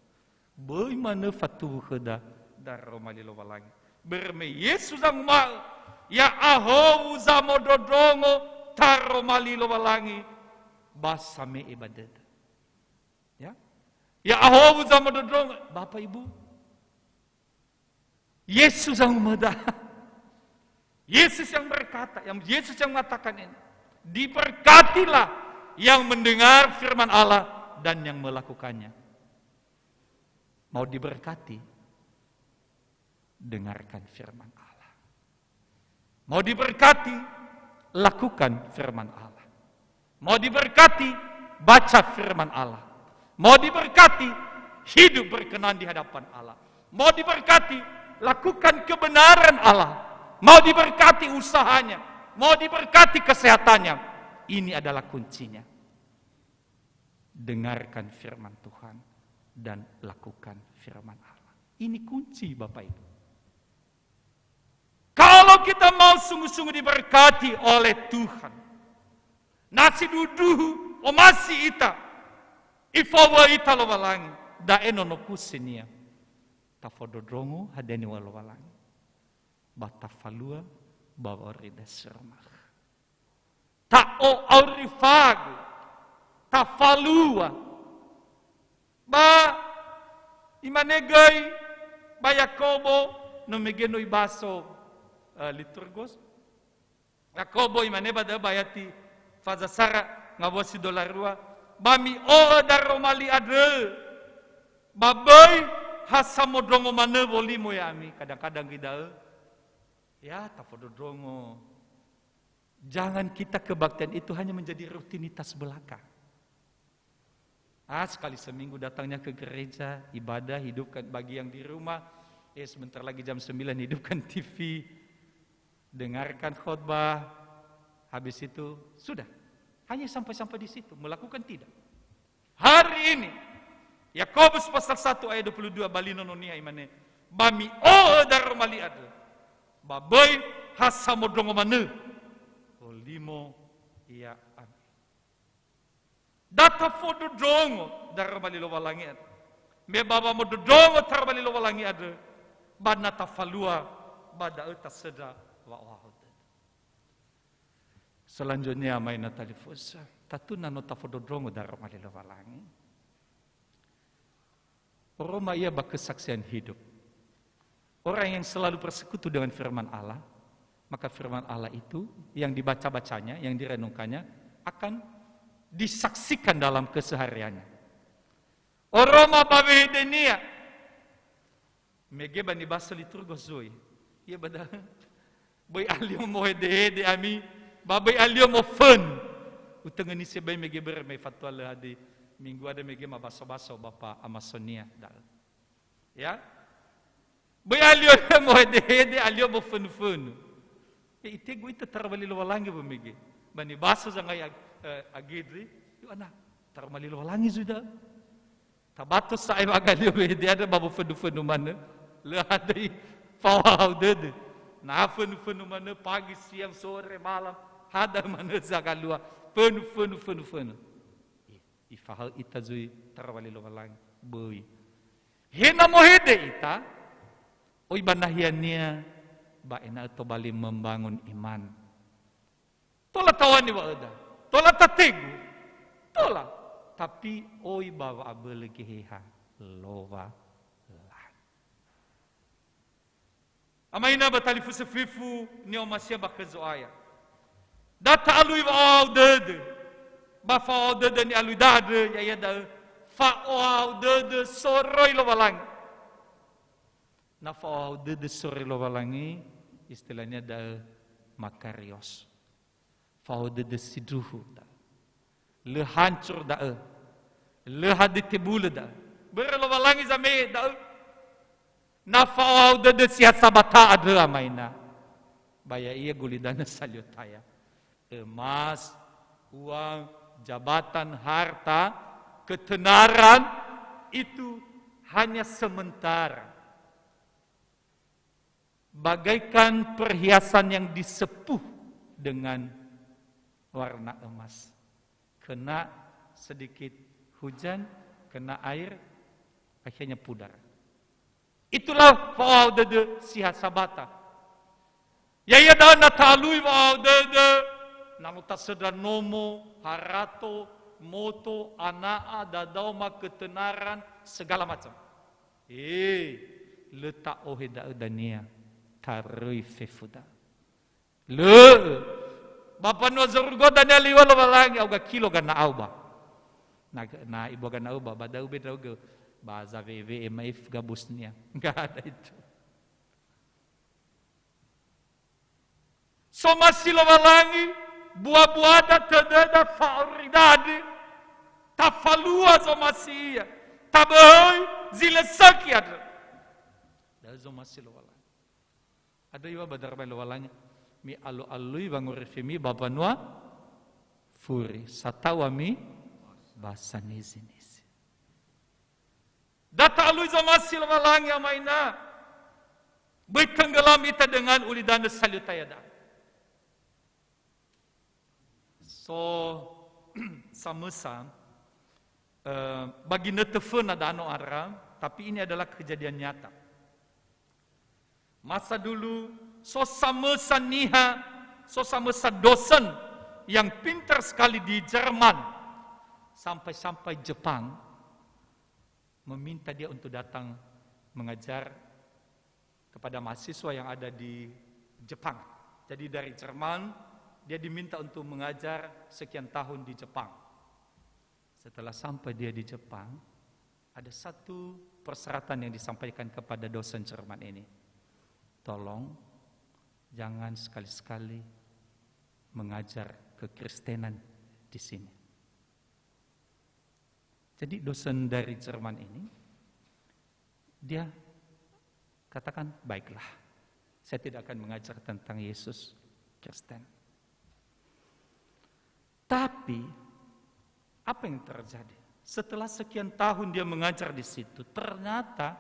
Böi manö fatuwu khöda daroma li Lowalangi. Börö me Yesu zanguma'ö, "Ya'ahowu zamondrondrongo taroma li Lowalangi, ba same'e ba dödö." Ya. Ya'ahowu zamondrondrongo, Bapak Ibu. Yesus yang meda. Yesus yang berkata, yang Yesus yang mengatakan ini. Diberkatilah yang mendengar firman Allah dan yang melakukannya. Mau diberkati? Dengarkan firman Allah. Mau diberkati? Lakukan firman Allah. Mau diberkati? Baca firman Allah. Mau diberkati? Hidup berkenan di hadapan Allah. Mau diberkati? Lakukan kebenaran Allah. Mau diberkati usahanya. Mau diberkati kesehatannya. Ini adalah kuncinya. Dengarkan firman Tuhan dan lakukan firman Allah. Ini kunci, Bapak Ibu. Kalau kita mau sungguh-sungguh diberkati oleh Tuhan, na sindruhu omasi ita, ifowua ita Lowalangi, da'e nono kusinia. Tafondrondrongo hadia niŵa'ö Lowalangi, ba tafalua ba wa'aurida si oroma. Ta'o'aurifagu, tafalua. Ba imane göi ba Yakobo, no mege no ibaso, eh, Liturgus. Yakobo imane ba da'ö ba ayati faza sara ngawua si dolarua, "Ba mi'o'ö daroma li andrö, ba böi ha samondrongo manö wolimo ya'ami." Kadang-kadang göi da'ö, ya, tafondrondrongo. Jangan kita kebaktian itu hanya menjadi rutinitas belaka. Ah, sekali seminggu datangnya ke gereja, ibadah, hidupkan bagi yang di rumah. Eh, sebentar lagi jam sembilan, hidupkan T V. Dengarkan khotbah. Habis itu, sudah. Hanya sampai-sampai di situ. Melakukan tidak. Hari ini, Yakobus pasal satu ayat dua puluh dua, ba li nono niha imane, "Ba mi'o'ö daroma li andrö, ba böi ha samondrongo manö wolimo ya'ami." Da tafondrondrongo daroma li Lowalangi andrö. Me ba wamondrondrongo taroma li Lowalangi andrö, ba na tafalua, ba da'ö tasöndra wa'ohahau dödö. Selanjutnya, ama ina talifusö, tatu na no tafondrondrongo daroma li Lowalangi, oroma ia ba kesaksian hidup. Orang yang selalu bersekutu dengan firman Allah, maka firman Allah itu yang dibaca-bacanya, yang direnungkannya, akan disaksikan dalam kesehariannya. Oroma ba wehedenia, mege ba nibaso Liturgus zui. Ia ba da'ö. Böi alio mohede-hede ami, ba böi alio mofönu. Utöngöni sibai mege börö me fatua lö hadia. Minggu ada mege mabaso-baso Bapa Amasonia da'ö. Ya? Böi alio mohede-hede, alio mofönu-fönu. Ya, itegu ita taroma li Lowalangi ba mege. Ba nibaso zangai ag-, eh, agedre, yo ana, taroma li Lowalangi zui da'ö. Tabato sa'ae waga alio wehede andrö ba mofönu-fönu manö. Lö hadia, faohahau dödö. Na fönu-fönu manö pagi, siang, sore, malam, Hada manö zagalua, fönu, fönu, fönu, fönu. Ifahaö ita zui terawali Lowalangi. Böi. He na mohede ita, oi ba nahia-Nia, ba ena'ö tobali membangun iman. Tola taw̃ani wa'öda, tola tategu, tola. Tapi oi ba wa'abölö Geheha Lowalangi. Ama ina ba talifusö fefu ni'omasi'ö ba khö Zo'aya. Da ta'alui wa'ohahau dödö. Ba fa'ohahau dödö ni'alui da'ö, ya'ia da'ö fa'ohahau dödö soroi Lowalangi. Na fa'ohahau dödö soroi Lowalangi, istilahnya da'ö makarios. Fao dödö sindruhu da'ö. Lö hancur da'ö. Lö hadöi tebulö da'ö. Börö Lowalangi zame'e da'ö. Na fao dödö si ha sabata andrö, ama ina. Ba ya'ia gulidanö salio taya. Emas, uang, jabatan, harta, ketenaran itu hanya sementara. Bagaikan perhiasan yang disepuh dengan warna emas. Kena sedikit hujan, kena air, akhirnya pudar. Itulah fao dödö si ha sabata. Ya'ia da'ö na ta'alui wa'ohahau dödö, na no tasöndra nomo, harato, moto, ana'a, dadaoma, ketenaran, segala macam. Eh, lö ta'ohe da'ö dania, taröi fefu da'ö. Lö. Ba mbanua zorugo dania liŵa Lowalangi, auga kilo gana'au ba. Na, na ibuah gana'au ba, ba da'ö be ndra'ugö, ba zawe'e-we'e maif gabusnia. Nggak ada itu. Somasi Lowalangi, bua-buada tödöda fa'auri dade, tafalua zomasi Ia, taböhöi zi lö sökhi andrö. Da'ö zomasi Lowalangi. Andrö iŵa'ö ba daraba Lowalangi, mi'alu-alui wangorifemi ba mbanua furi, sata'u ami ba sanizi-nizi. Da ta'alui zomasi Lowalangi, ama ina. Böi tenggelam ita dengan ulidanö salio taya da'a. So samösa, eh, ba ginötö föna danö ara, tapi ini adalah kejadian nyata. Masa dulu, so samösa niha, so samösa dosen yang pintar sekali di Jerman, sampai-sampai Jepang meminta dia untuk datang mengajar kepada mahasiswa yang ada di Jepang. Jadi dari Jerman, dia diminta untuk mengajar sekian tahun di Jepang. Setelah sampai dia di Jepang, ada satu persyaratan yang disampaikan kepada dosen Jerman ini. Tolong, jangan sekali-sekali mengajar kekristenan di sini. Jadi dosen dari Jerman ini, dia katakan, "Baiklah, saya tidak akan mengajar tentang Yesus Kristen." Tapi, apa yang terjadi? Setelah sekian tahun dia mengajar di situ, ternyata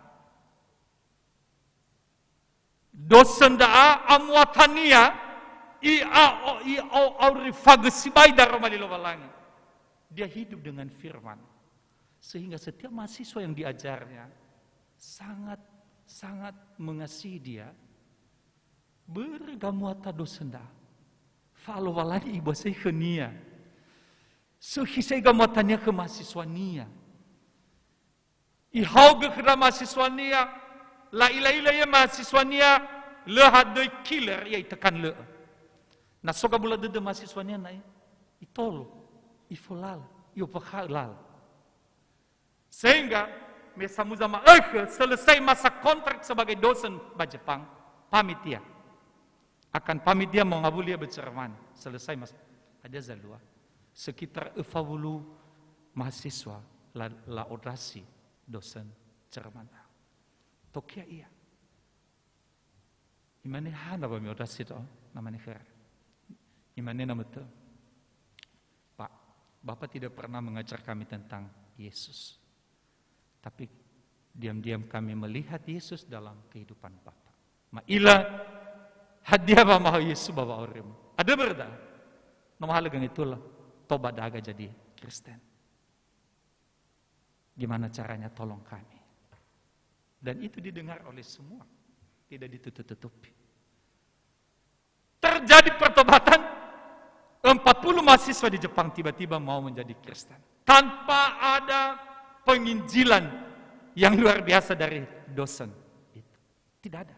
dosen da'a amuatania, i'a'o-, i'a'aurifagö sibai daroma li Lowalangi. Dia hidup dengan firman. Sehingga setiap mahasiswa yang diajarnya sangat, sangat mengasihi dia. Börö gamuata dosen da'a. Fa'alowalangi ibuasai khönia. Sökhi sai gamuatania khö mahasiswania. Ihaogö khö ndra mahasiswania, la'ila-ila ia mahasiswania, lö hadöi killer ia itekan lö'ö. Na so gabula dödö mahasiswania na'i, itolo, ifolala, i'ombakha'ö lala. Sehingga me samuza ma'ökhö, selesai masa kontrak sebagai dosen ba Jepang, pamit ia. Akan pamit ia mangawuli ia ba Jerman. Selesai masa. Hadia zalua? Sekitar öfa wulu mahasiswa la-, la'ondrasi dosen Jerman. Tokea ia. Imane, "Hana wa mi'ondrasi do?" Namane khöra. Imane namötö, "Pak, Bapak tidak pernah mengajar kami tentang Yesus. Tapi diam-diam kami melihat Yesus dalam kehidupan Bapak. Ma'ila hadia wamahaö Yesu ba wa'aurima." Andrö börö da'ö. No mahalö gangetola, toba daga jadi Kristen. Gimana caranya, tolong kami. Dan itu didengar oleh semua. Tidak ditutup-tutupi. Terjadi pertobatan, empat puluh mahasiswa di Jepang tiba-tiba mau menjadi Kristen. Tanpa ada penginjilan yang luar biasa dari dosen itu. Tidak ada.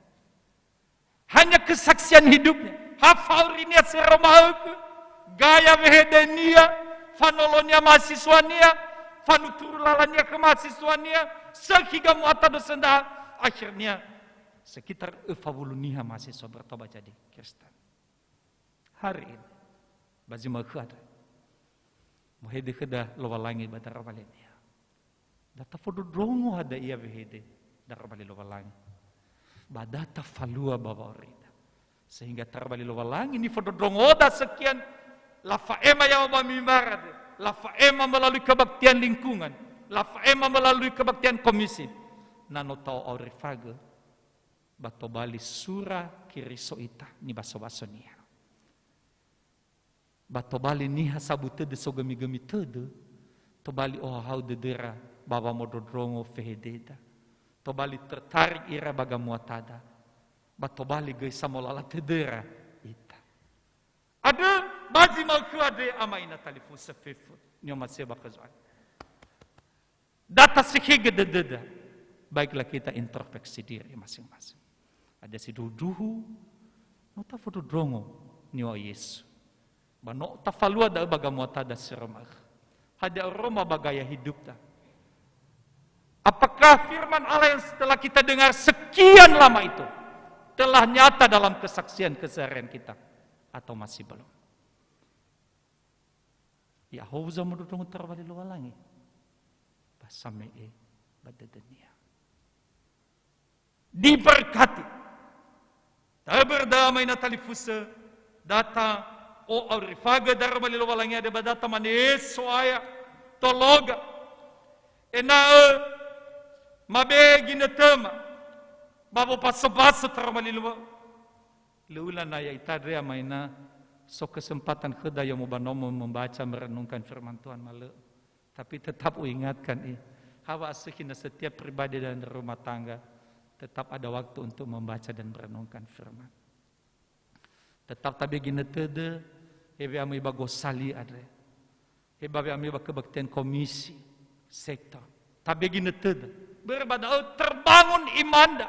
Hanya kesaksian hidupnya. Ha fa'aurinia si aroma'ökhö, gaya wehedenia, fanolonia mahasiswania, fanuturu lalania khö mahasiswania, sökhi gamuata dosenda, akhirnya sekitar öfa wulu niha mahasiswa bertobat jadi Kristen. Hari ini, ba zi ma'ökhö andre. Mohede khöda Lowalangi ba daroma linia. Da tafondrondrongo hadia wehede daroma li Lowalangi. Ba da tafalua ba wa'aurida. Sehingga daroma li Lowalangi nifondrondrongoda sekian, lafa'ema yaŵa ba mimbar andre. Lafa'ema melalui kebaktian lingkungan. Lafa'ema melalui kebaktian komisi. Na no ta'o'aurifagö, ba tobali sura Keriso ita nibaso-basonia. Ba tobali niha sabu tödö sogömi-gömi tödö, tobali ohahau dödöra ba wamondrondrongo fehededa. Tobali tertarik ira ba gamuatada. Ba tobali göi samolala tödöra ita. Andrö ba zi ma'ökhö andre, ama ina talifusö fefu. Ni'omasi'ö ba khö Zo'aya. Da tasekhegö dödöda, baiklah kita introspeksi diri masing-masing. Hadia sindruhu-ndruhu, no tafondrondrongo niŵa'ö Yesu. Ba no tafalua da'ö ba gamuatada si aroma'ökhö. Hadia aroma ba gaya hidupda? Apakah firman Allah yang setelah kita dengar sekian lama itu telah nyata dalam kesaksian keseharian kita? Atau masih belum? Ya'ahowu zamondrondrongo daroma li Lowalangi, ba same'e ba dödönia. Diberkati. Ta'öbör da'ö, ama ina talifusö, da ta'o'aurifagö daroma li Lowalangi andre ba da tamane, So'aya, tologa. Ena'ö mabe'e ginötöma, ba wopaso-paso daroma li Lowa-, Lö u'ila na ya'ita andre, ama ina, so kesempatan khöda yomo ba nomo membaca, merenungkan firman Tuhan, ma lö. Tapi tetap uingatkan, eh, ha wa'asökhi na setiap pribadi dan rumah tangga tetap ada waktu untuk membaca dan merenungkan firman. Tetap tabe'e ginötöda, he we'amöi ba gosali andre. He ba we'amöi ba kebaktian komisi, sektor. Tabe'e ginötöda. Börö ba da'ö terbangun imanda.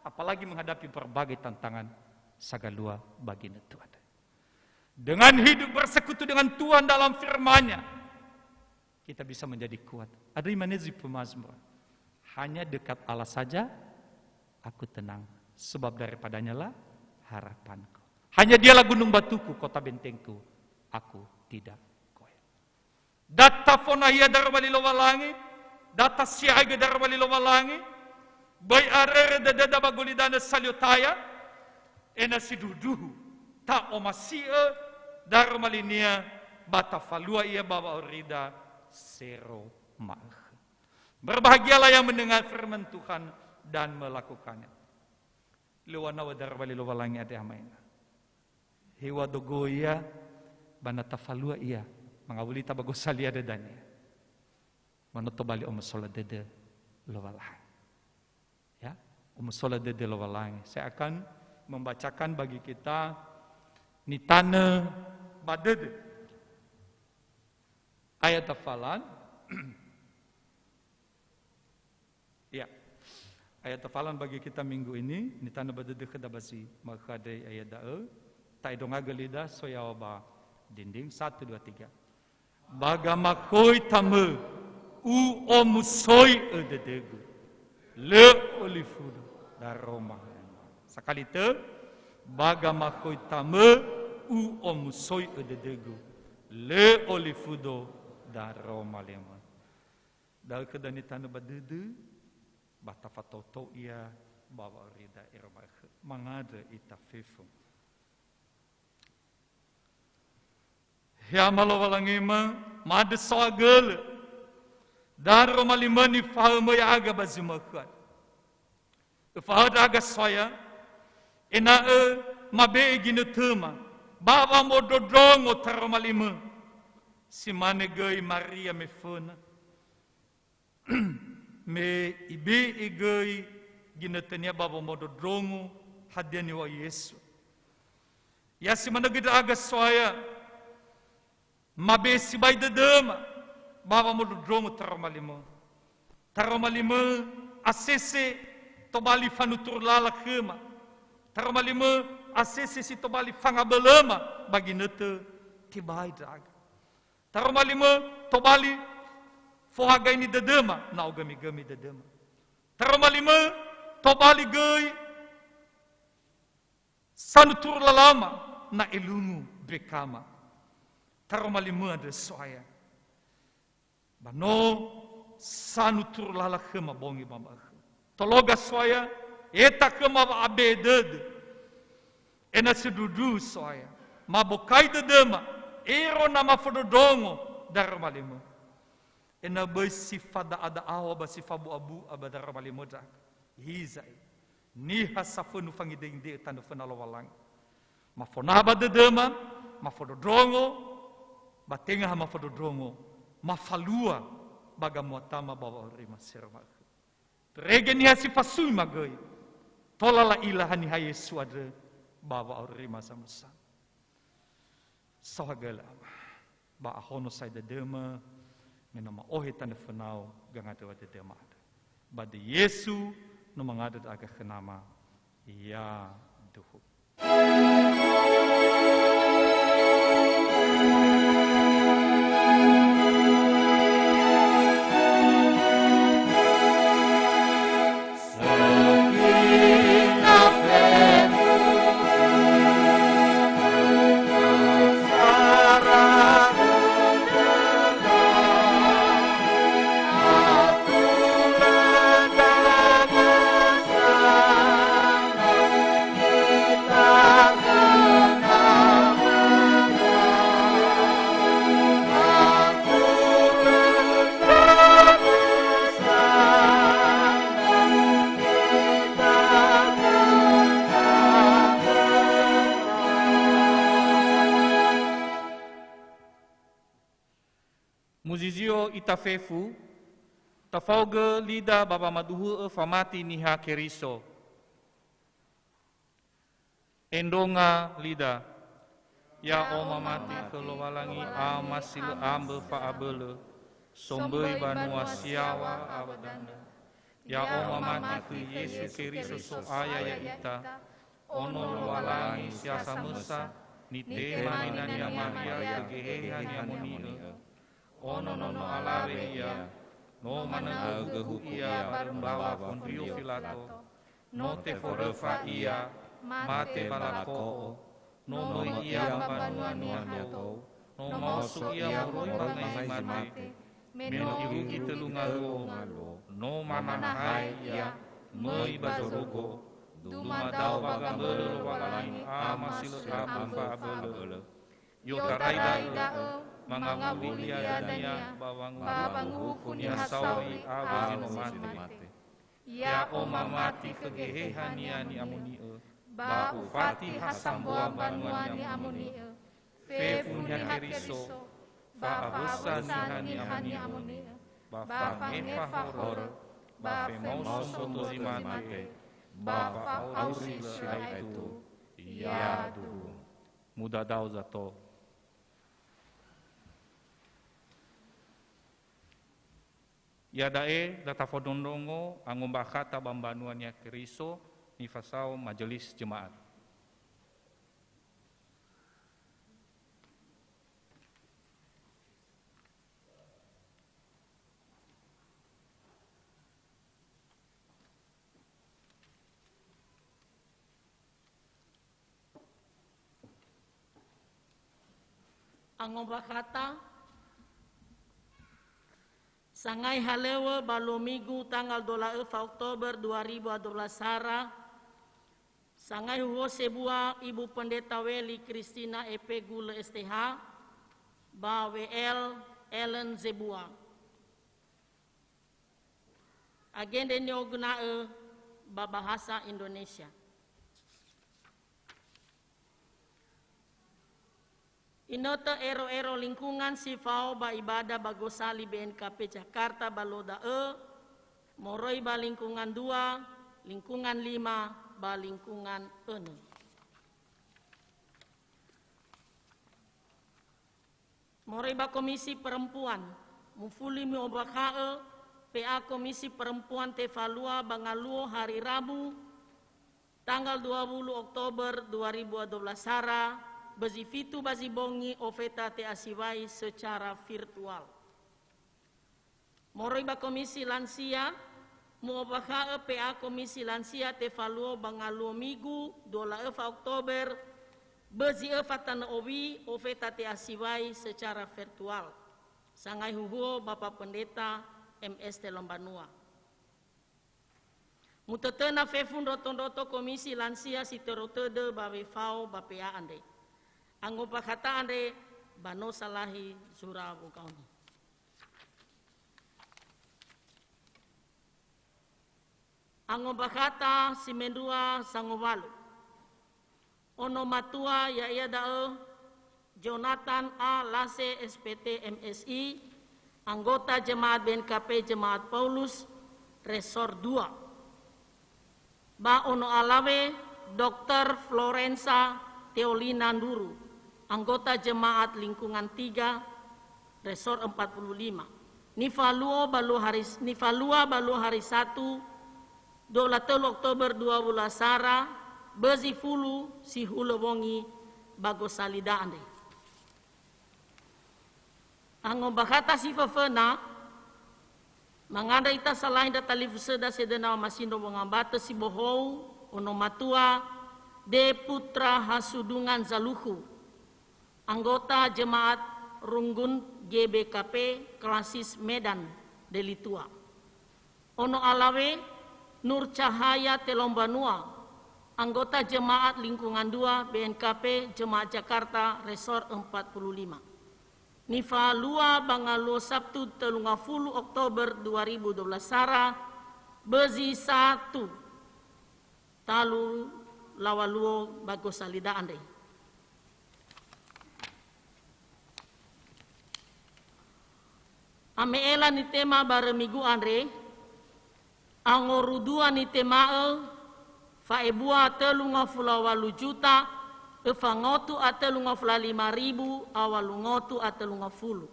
Apalagi menghadapi berbagai tantangan sagalua ba ginötö andre. Dengan hidup bersekutu dengan Tuhan dalam firman-Nya, kita bisa menjadi kuat. Andrö imane zi pemazmur, "Hanya dekat Allah saja aku tenang, sebab daripada-Nyalah harapanku. Hanya Dialah gunung batuku, kota bentengku, aku tidak goyah." Da tafona ia daroma li Lowalangi, da tasiaigö daroma li Lowalangi, böi arörö dödöda ba gulidanö salio taya, ena'ö sindruhu-ndruhu ta'omasi'ö daroma linia ba tafalua ia ba wa'aurida si aroma'ökhö. Berbahagialah yang mendengar firman Tuhan dan melakukannya. Lö u'anaŵö daroma li Lowalangi andre, ama ina. Hew̃a'ö dogoi ia, ba na tafalua ia, mangawuli ita ba gosali andre dania. Ma no tobali omusola dödö Lowalangi. Ya, omusola dödö Lowalangi. Saya akan membacakan bagi kita nitanö ba dödö. Ayat hafalan. Ya. Ayat hafalan bagi kita minggu ini, nitanö ba dödö khöda ba zi ma'ökhö andre, ayat da'ö. Ta'edongagö lida, so yaŵa ba dinding. Satu, dua, tiga. Ba gamakhoi tamö, u'omusoi'ö dödögu. Lö olifudo daroma. Sakali tö, ba gamakhoi tamö, u'omusoi'ö dödögu. Lö olifudo daroma lemö. Da'ö khöda nitanö ba dödö, ba tafatoutou ia ba wa'aurida ero ma'ökhö. Mangandrö ita fefu. He Ama Lowalangimö, ma'andrö saohagölö. Daroma limö nifahaö-Mö ya'aga ba zi ma'ökhö andre. Öfahaö ndra'aga so'aya, ena'ö mabe'e ginötöma, Ba wamondrondrongo taroma limö, si mane göi Maria meföna. Me ibe'e göi ginötönia ba wamondrondrongo hadia niŵa'ö Yesu. Ya si manö göi ndra'aga So'aya, mabe'e sibai dödöma ba wamondrondrongo taroma limö. Taroma limö asese tobali fanuturu lala khöma. Taroma limö asese si tobali fangabölöma ba ginötö tebai ndra'aga. Taroma limö tobali fohagaini dödöma, na ogömigömi dödöma. Taroma limö tobali göi sanuturu lalama, na elungu bekama. Taroma limö andrö So'aya. Ba no sanuturu lala khöma bongi ba ma'ökhö. Tologa So'aya, eta khöma wa'abe'e dödö. Ena'ö sindruhu So'aya, mabokai dödöma, ero na mafondrondrongo daroma limö. Ena'ö böi si fada'ada'awa ba si fabu'abu'a ba daroma limö ndra'aga. Hiza'i, niha safönu fangidengide'ö tanö föna Lowalangi. Mafona ba dödöma, mafondrondrongo, ba tenga ha mafondrondrongo, mafalua ba gamuatama ba wa'aurima seroma'ökhö. Irege niha si fasui magöi, tola la'ila haniha Yesu andrö ba wa'aurima samösa. Saohagölö Ama, ba ahono sa'ae dödöma, me no ma'ohe tanö fönau gangandröwa dödöma andrö. Ba döi Yesu no mangandrö ndra'aga khö Nama, yaduhu. Muzizio ita fefu, tafaogö lida ba wamaduhu'ö famati Niha Keriso. Endronga lida. Ya'o mamati khö Lowalangi Ama si lö ambö fa'abölö, somböi banua si yaŵa awö danö. Ya'o mamati khö Yesu Keriso So'aya ya'ita, Ono Lowalangi si ha samösa, nitema ninania Maria khö Geheha Ni'amoni'ö. Ono nono alawe ia, no manö göhuku ia barö mbawa Fondrio Filato, no teforöfa ia, mate ba lako'o, no möi ia ba mbanua niha tou, no maoso ia moroi ba ngai zi mate, me no irugi tölu ngaluo, no manahai ia, möi ba zorugo, dumadao ba gambölö Lowalangi Ama si lö ambö fa'abölö. I'otarai da'ö, mangawuli liadania ba wanguhuku niha sauri awö zi no mate. Ya'o mamati khö Geheha Niha Ni'amoni'ö, ba ufati ha sambua mbanua Ni'amoni'ö, fefu Niha Keriso, fa'awösa Niha Ni'amoni'ö, ba fangefa horö, ba femaoso mboto zi mate, ba fa'auri lö aetu. Yaduhu. Mudadao zato. Iada'e da tafondrondrongo angombakhata ba mbanua Niha Keriso, nifasao Majelis Jemaat. Angombakhata, sangai halöŵö ba luo Migu tanggal dua puluh delapan Oktober dua ribu dua belas sara, sangai huhuo sebua Ibu Pendeta Weli Kristina E P Gulö S T H, ba W L Ellen Zebua. Agendre ni'oguna'ö ba bahasa Indonesia. Inötö ero-ero lingkungan si fao ba ibada ba gosali B N K P Jakarta ba luo da'ö, moroi ba lingkungan dua, lingkungan lima, ba lingkungan önö. Moroi ba Komisi Perempuan, mufuli mu'ombakha'ö P A Komisi Perempuan tefalua ba ngaluo hari Rabu, tanggal dua puluh Oktober dua ribu dua belas sara, bözi fitu ba zi bongi ofeta te'asiwai secara virtual. Moroi ba Komisi Lansia, mu'ombakha'ö P A Komisi Lansia tefaluo ba ngaluo Migu, dua puluh öfa Oktober, bözi öfa tanö owi, ofeta te'asiwai secara virtual. Sangai huhuo Bapak Pendeta M S Telombanua. Mutötöna fefu ndroto-ndroto Komisi Lansia si töro tödö ba wefao ba P A andre. Angombakhata andre ba no salahi zura wogaoni. Angombakhata si mendrua sangowalu. Ono matua, ya'ia da'ö Jonathan A Lase, S P T, M Si, anggota jemaat B N K P Jemaat Paulus, Resor dua. Ba ono alawe, Doktor Florensa Teolina Nduru, anggota jemaat lingkungan tiga, Resor empat puluh lima. Nifaluo ba luo hari, nifalua ba luo hari Satu, dua puluh telu Oktober dua puluh sara, bözi fulu si hulö wongi ba gosalida andre. Angombakhata si föföna, mangandrö ita salahi ndra talifusöda sedöna wamasindro wongambatö si bohou, ono matua, De Putra Hasudungan Zalukhu, anggota jemaat Runggun G B K P Klasis Medan, Delitua. Ono alawe, Nur Cahaya Telombanua, anggota jemaat lingkungan dua B N K P Jemaat Jakarta Resor empat puluh lima. Nifalua ba ngaluo Sabtu, telu ngafulu Oktober dua ribu dua belas sara, bözi Satu, talu lawaluo ba gosalida andre. Ame'ela nitema barö Migu andre, angorudua nitema'ö fa'ebua telu ngafulu walu juta, öfa ngotu a telu ngafulu lima ribu a walu ngotu a telu ngafulu.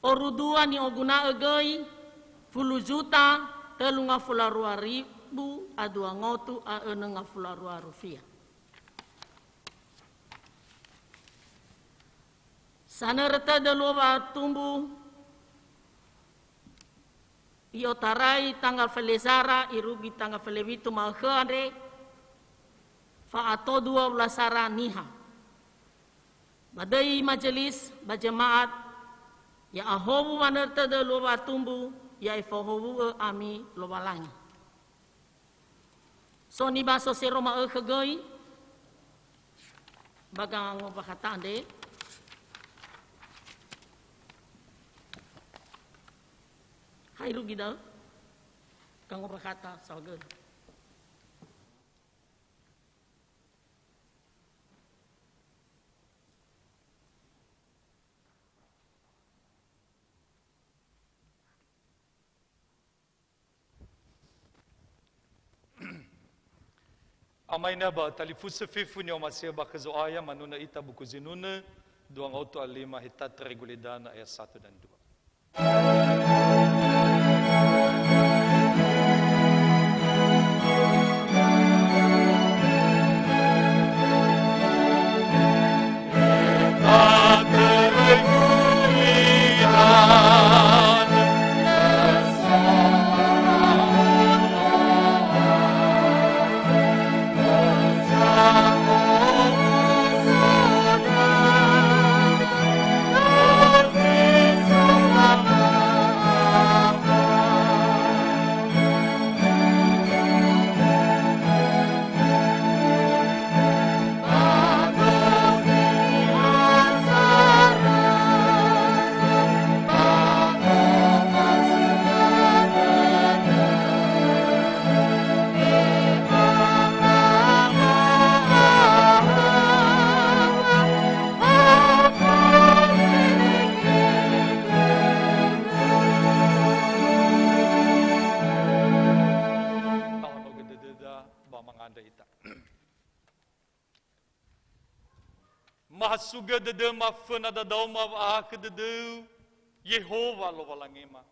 Orudua ni'oguna'ö göi, fulu juta, telu ngafulu rua ribu a dua ngotu a önö ngafulu rua rufia. Sanörö tödö luo wa'atumbu, i'otarai tanggal felezara, irugi tanggal felewitu ma'ökhö andre, fa'ato dua belas sara niha. Ba döi majelis, ba jemaat, ya'ahowu wanörö tödö luo wa'atumbu, ya'e fahowu'ö ami Lowalangi. So nibaso sero ma'ökhö göi, ba gangombakhata andre. Ha irugi da'ö, gangombakhata saohagölö. Amaina ba talifusö fefu ni'omasi'ö ba khö Zo'aya, manunö ita buku zinunö, dua ngotu a lima heta Treguledana ayat satu dan dua. Ba mangandrö ita. Mahasugö dödöma föna dadaoma wa'ahakhö dödöu, Yehowa Lowalangema.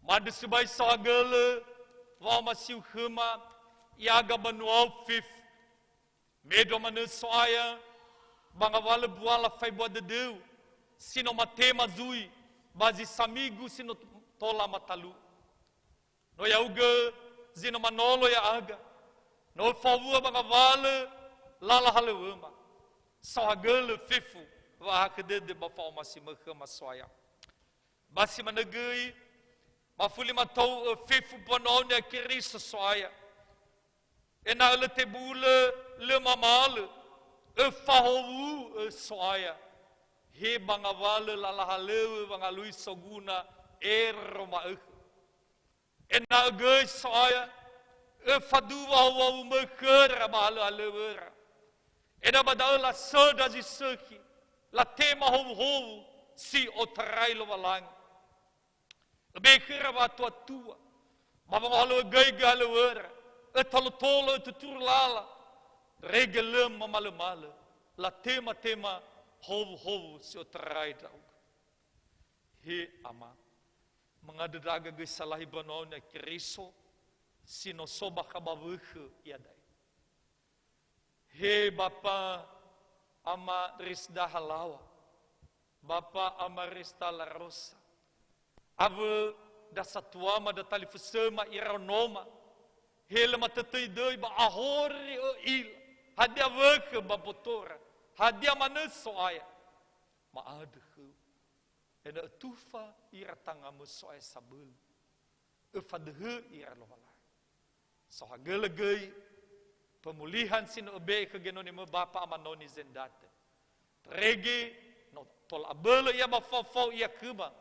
Ma'andrö sibai saohagölö wa'omasiu khöma, ya'aga banuau fefu. Mendrua manö So'aya, ba ngawalö buala faebua dödöu, si no matema zui, ba zi samigu si no tola matalu'ö. No ya'ugö zi no manolo ya'aga, no öfahowua ba ngawalö lala halöŵöma. Saohagölö fefu wa'ahakhö dödö ba fa'omasimö khöma So'aya. Ba si manö göi, ba fuli matou'ö fefu mbanua-Nia Keriso So'aya. Ena'ö lö tebulö, lö mamalö, öfahowu'ö So'aya. He ba ngawalö lala halöŵö wangalui soguna ero ma'ökhö. Ena'ö göi So'aya, öfaduwa howuhowu-Mö khöra ba halöhalöŵöra. Ena'ö ba da'ö lasöndra zi sökhi, latema howuhowu si otarai Lowalangi. Öbe'e khöra wa'atuatua, ba wangohalöŵö göi halöŵöra, ötolotolo, ötuturu lala, irege lö mamalömalö, latematema howuhowu si otarai ndra'ugö. He Ama, mangandrö ndra'aga göi salahi mbanua-Nia Keriso, si no so bakha ba wökhö iada'e. He Bapa Ama Risda Halawa, Bapa Ama Rista Larosa, awö ndra satuama, ndra talifusöma, iraonoma, he lö matötöi döi ba ahori ö'ila, hadia wökhö ba mbotora, hadia manö So'aya, ma'andrö khöu. Ena'ö ötufa ira tanga-Mö So'aya sabölö. Öfadöhö ira Lowalangi. Saohagölö göi, pemulihan si no öbe'e khö genoni-Mö Bapa Ama Noni Zendatö. Irege, no tola abölö ia ba fao-fao ia khöma,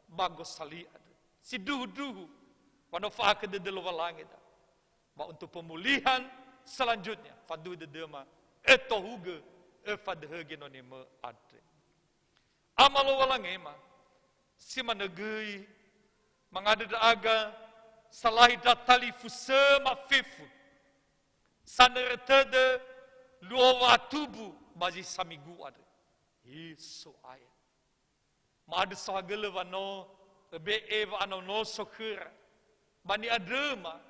ba gosali andrö. Sindruhu-ndruhu, wa no fa'ahakhö dödö Lowalangi da. Ba untuk pemulihan selanjutnya, faduhu dödöma, ötohugö, öfadöhö genoni-Mö andre. Ama Lowalangema, si manö göi, mangandrö ndra'aga salahi ndra talifusöma fefu, sanörö tödö luo wa'atumbu ba zi samigu andrö. He So'aya. Ma'andrö saohagölö wa no öbe'e wa'anonoso khöra, ba ni'andröma,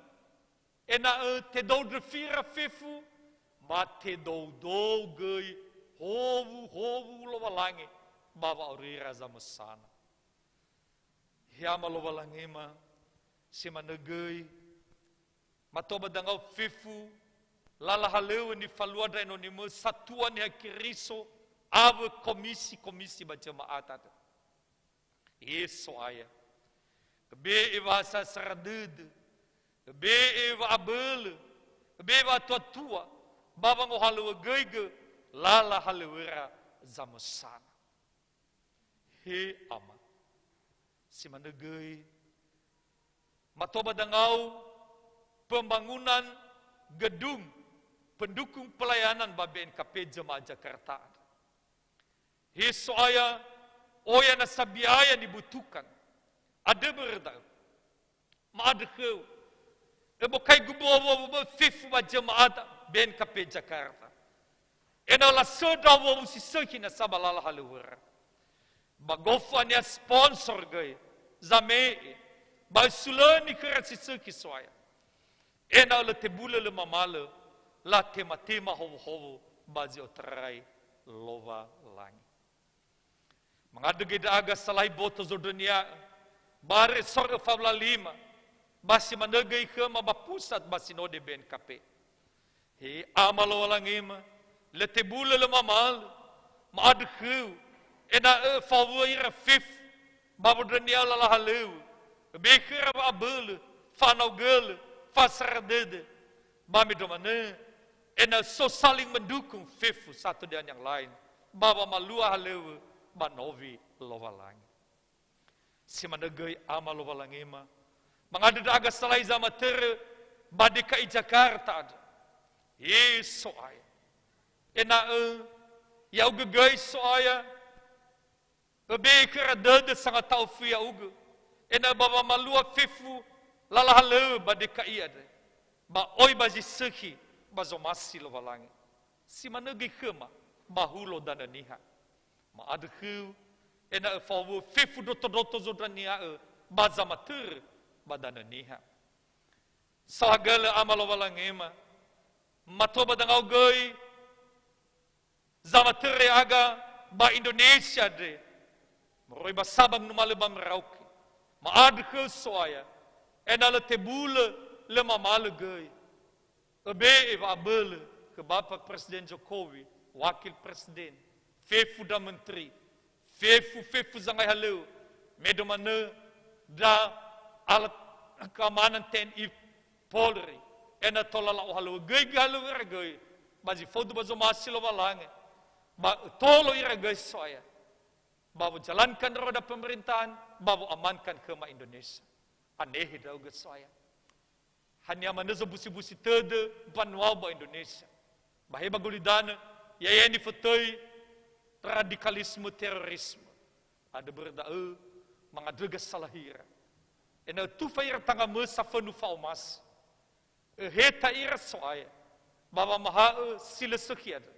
ena'ö tedou ndröfira fefu, ba tedoudou göi howuhowu Lowalangi ba wa'aurira zamösana. He Ama Lowalangema, si manö göi, matua ba dangau fefu, lala halöŵö nifalua ndra enoni-Mö Satua Niha Keriso, awö komisi-komisi ba jema'at andrö. He So'aya, öbe'e wa'asasara dödö, öbe'e wa'abölö, öbe'e wa'atuatua, ba wangohalöŵö göi-Gö lala halöŵöra zamösana. He Ama, si manö göi, matua ba dangau pembangunan gedung pendukung pelayanan ba B N K P jemaah Jakarta andrö. He So'aya, oya nasa biaya nibutuhkan. Andrö börö da'ö. Ma'andrö khöu. Öbokaigu mbo'owo fefu ba jema'at B N K P Jakarta. Ena'ö lasöndra wowu si sökhi nasa ba lala halöŵöra. Ba gofu ania sponsor göi, zame'e, ba ösulöni khöra si sökhi So'aya. Ena'ö lö tebulö lö mamalö, latematema howuhowu ba zi otarai Lowalangi. Mangandrö göi ndra'aga salahi boto zondrönia'ö, ba resor öfa wulu a lima, ba si manö göi khöma ba pusat ba sinode B N K P. He Ama Lowalangema, lö tebulö lö mamalö, ma'andrö khöu, ena'ö fawu'a ira fefu, ba wondrönia'ö lala halöŵö, öbe'e khöra wa'abölö, fanaogölö, fasara dödö, ba mendrua manö, ena'ö so saling mendukung fefu satu dengan yang lain, ba wamalua halöŵö ba nowi Lowalangi. Si manö göi Ama Lowalangema, mangandrö ndra'aga salahi zamatörö ba D K I Jakarta andrö. He So'aya. Ena'ö, ya'ugö göi So'aya, öbe'e khöra dödö sangata'ufi ya'ugö, ena'ö ba wamalua fefu lala halöŵö ba D K I andrö. ba oi ba zi sökhi ba zomasi Lowalangi. Si manö göi khöma ba hulo danö niha. Ma'andrö khöu, ena'ö fahowu'ö fefu ndrotondroto Zodrania'ö ba zamatörö ba danö niha. Saohagölö Ama Lowalangima, mato ba dangau göi, zamatörö ya'aga ba Indonesia andre, moroi ba Sabang numalö ba Merauke. Ma'andrö khöu So'aya, ena'ö lö tebulö, lö mamalö göi. Öbe'e wa'abölö khö Bapak Presiden Jokowi, Wakil Presiden, fefu ndra menteri, fefu, fefu zangai halöŵö, me do manö ndra alat keamanan T N I Polri, ena'ö tola la'ohalöŵö göi gahalöŵöra göi, ba zi faudu ba zomasi Lowalangi, ba ötolo ira göi So'aya, ba wojalankan roda pemerintahan, ba wo'amankan khöma Indonesia. Anehe ndra'ugö So'aya. Haniha manö zobusi-busi tödö mbanuau ba Indonesia. Ba he ba gulidanö, ya'ia nifotöi radikalisme terorisme. Andrö börö da'ö, mangandröga salahira. Ena'ö tufa ira tangamösa fönu fa'omasi. Öheta ira So'aya, ba wamahaö si lö sökhi andrö.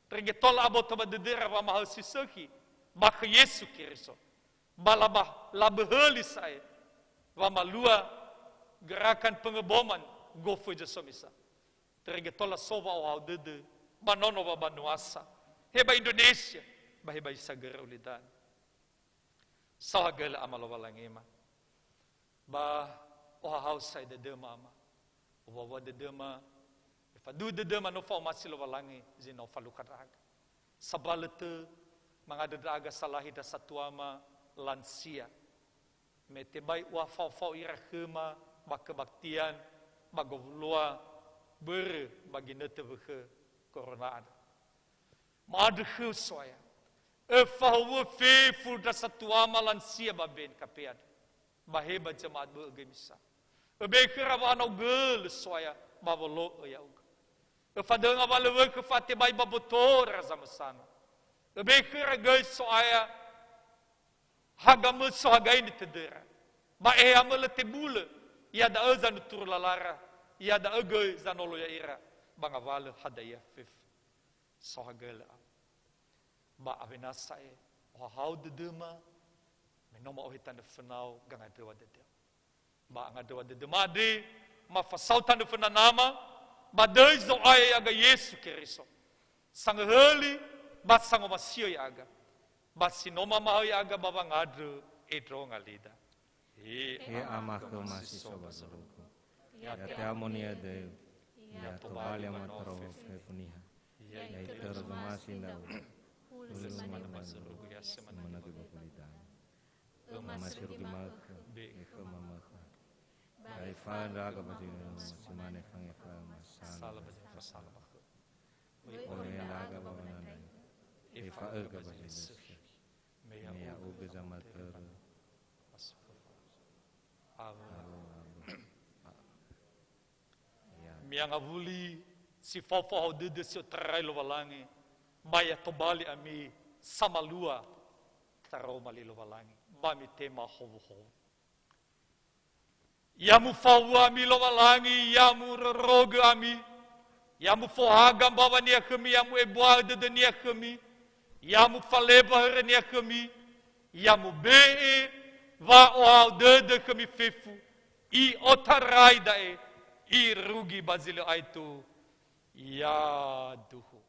Terege tola aboto ba dödöra wamahaö si sökhi, ba khö Yesu Keriso. Ba laba-, laböhöli sa'ae, wamalua gerakan pengeboman gofu Yesu misa. Terege tola so wa'ohahau dödö, ba nono wabanuasa. He ba Indonesia, ba he ba isagöra ulidanö. Saohagölö Ama Lowalangima. Ba ohahau sa'ae dödöma, Ama. Owua-wua dödöma, me faduhu dödöma no fa'omasi Lowalangi zi no falukha ndra'aga. Sabalö tö mangandrö ndra'aga salahi ndra satuama lansia. Me tebai u'afao-fao ira khöma ba kebaktian, ba gowuloa, börö ba ginötö wökhö korona andrö. Ma'andrö khöu So'aya. Öfahowu'ö fefu ndra satuama lansia ba B N K P andrö. Ba he ba jemaat bö'ö göi misa. Öbe'e khöra wa'anaugölö So'aya ba wolo'ö ya'ugö. Öfadöhö ngawalö wökhö fa'atebai ba botora zamösana. Öbe'e khöra göi So'aya haga möso hagaini tödöra. Ba eheamö lö tebulö, iada'ö zanuturu lalara, iada'ö göi zanolo ya'ira ba ngawalö hadia fefu. Saohagölö Ama. Ba awena sa'ae, ohahau dödöma, me no ma'ohe tanö fönau gangandröwa dödöma. Ba angandröwa dödöma andre, ma fasao tanö föna Nama, ba döi Zo'aya ya'aga Yesu Keriso. Sangöhöli, ba sangomasi'ö ya'aga. Ba si no mamahaö ya'aga ba wangandrö endronga lida. He Ama khöma si so ba zorugo. Ya te'amoni'ö döi, ya tobali ama tarou fefu niha. Ya itörö zomasi ndra'ugö, hulö si manö ba zorugo, ya si manö göi ba gulidanö. Öma si rugi makhö, be'e khöma makhö. Ba efa'ö ndra'aga ba zi no, si mane fangefa'ö ma sala ba zi no fasala ba khöma. Ö'ö ndra'aga ba wanandra'aga, efa'öga ba zi lö sökhi. Me ya'ugö zamatörö. Awö, awö. Ya. Mi'angawuli si fao fahao dödö si otarai Lowalangi, ba ya tobali ami samalua taroma li Lowalangi, ba mitema howuhowu. Ya mufawu'ö ami Lowalangi, ya murorogö ami, ya mufohaga mbawa-Nia khömi, ya mu'ebua dödö-Nia khömi, ya mufalemba hörö-Nia khömi, ya mube'e wa'ohahau dödö khömi fefu, i'otarai da'e, irugi ba zi lö aetu. Yaduhu.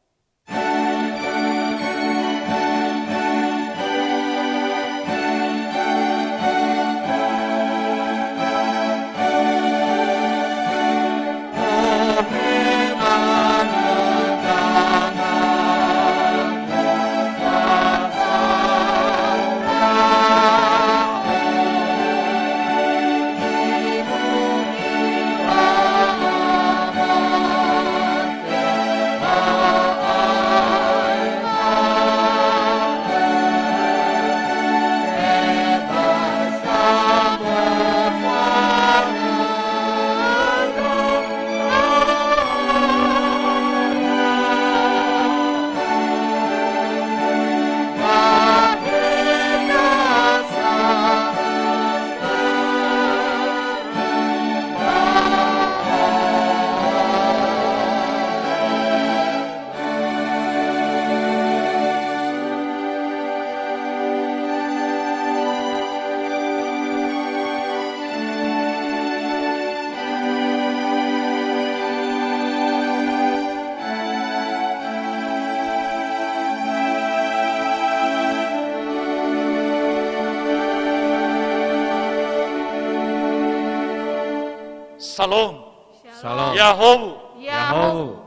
Salom. Salom. Yahowu. Yahowu.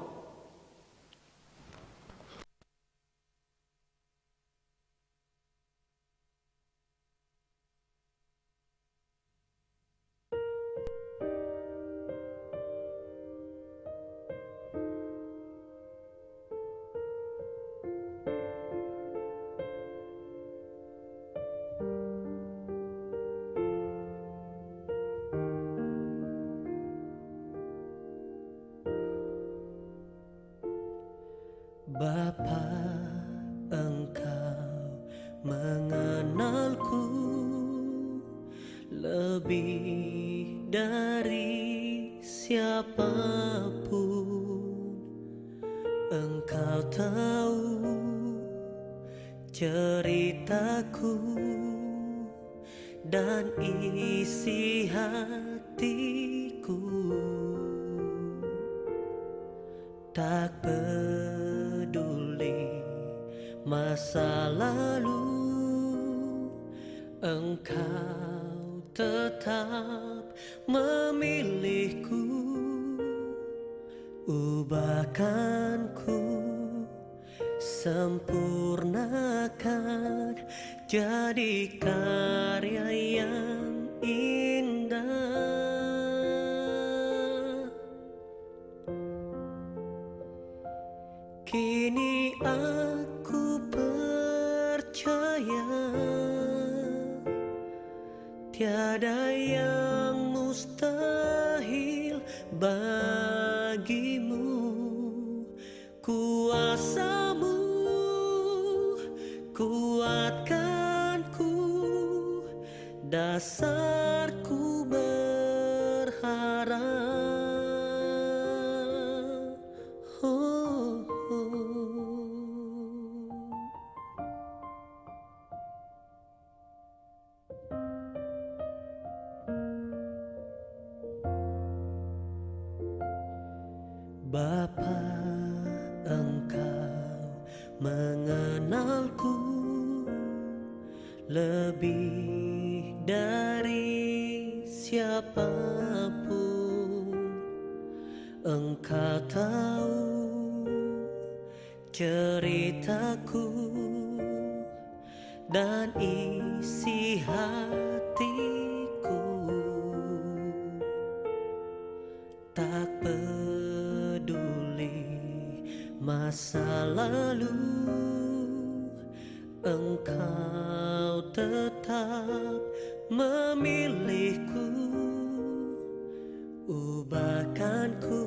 Bapa, Engkau mengenalku lebih dari siapapun. Engkau tahu ceritaku dan isi hatiku. Tak peduli masa lalu, Engkau tetap memilihku. Ubahkan ku sempurnakan jadi karya yang indah. Kini aku percaya tiada yang mustahil bagimu. Kuasamu kuatkanku, dasarku berharap. Ho, ho. Bapa, Engkau mengenalku lebih dari siapapun. Engkau tahu ceritaku dan isi hatiku. Tak peduli masa lalu, Engkau tetap memilihku. Ubahkan ku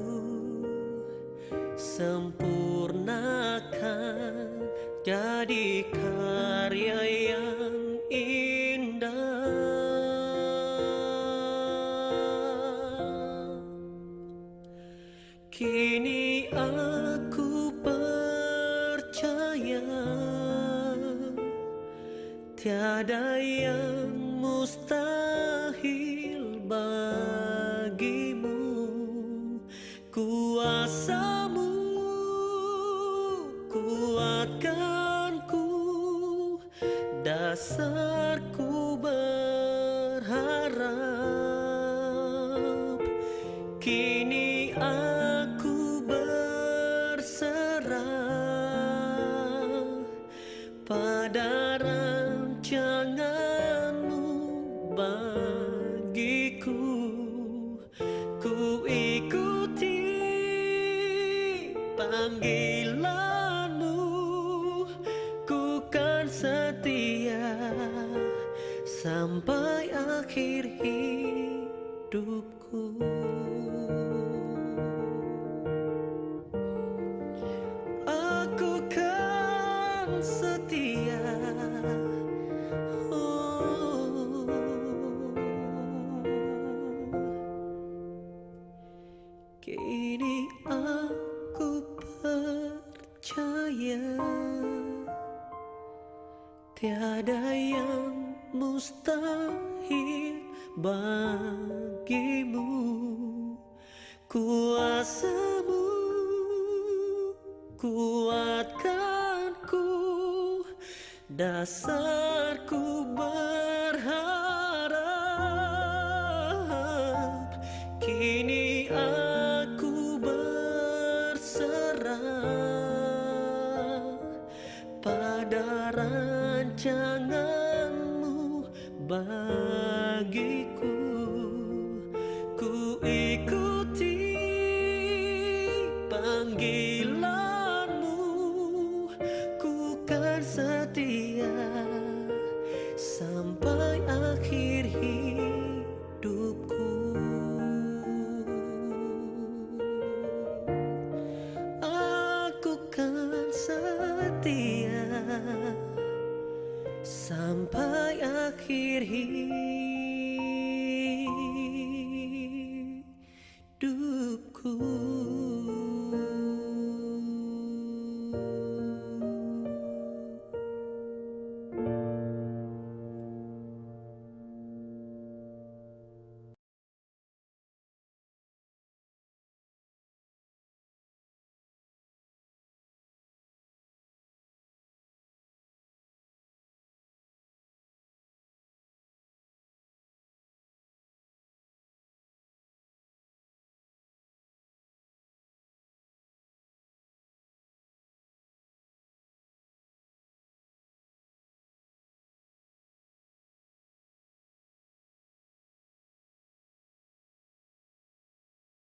sempurnakan jadi karya yang indah. Kini aku percaya tiada yang mustahil bagimu. Kuasamu kuatkanku, dasarku berharap. Kini aku berserah pada rancanganmu bagiku. Ku ikuti panggilanmu, ku kan setia sampai akhir hidupku. Aku kan setia. Oh. Kini aku percaya tiada yang mustahil bagimu. Kuasamu kuatkanku, dasarku berharap. Kini Panggilanmu, ku kan setia sampai akhir hidupku. Aku kan setia sampai akhir hidupku.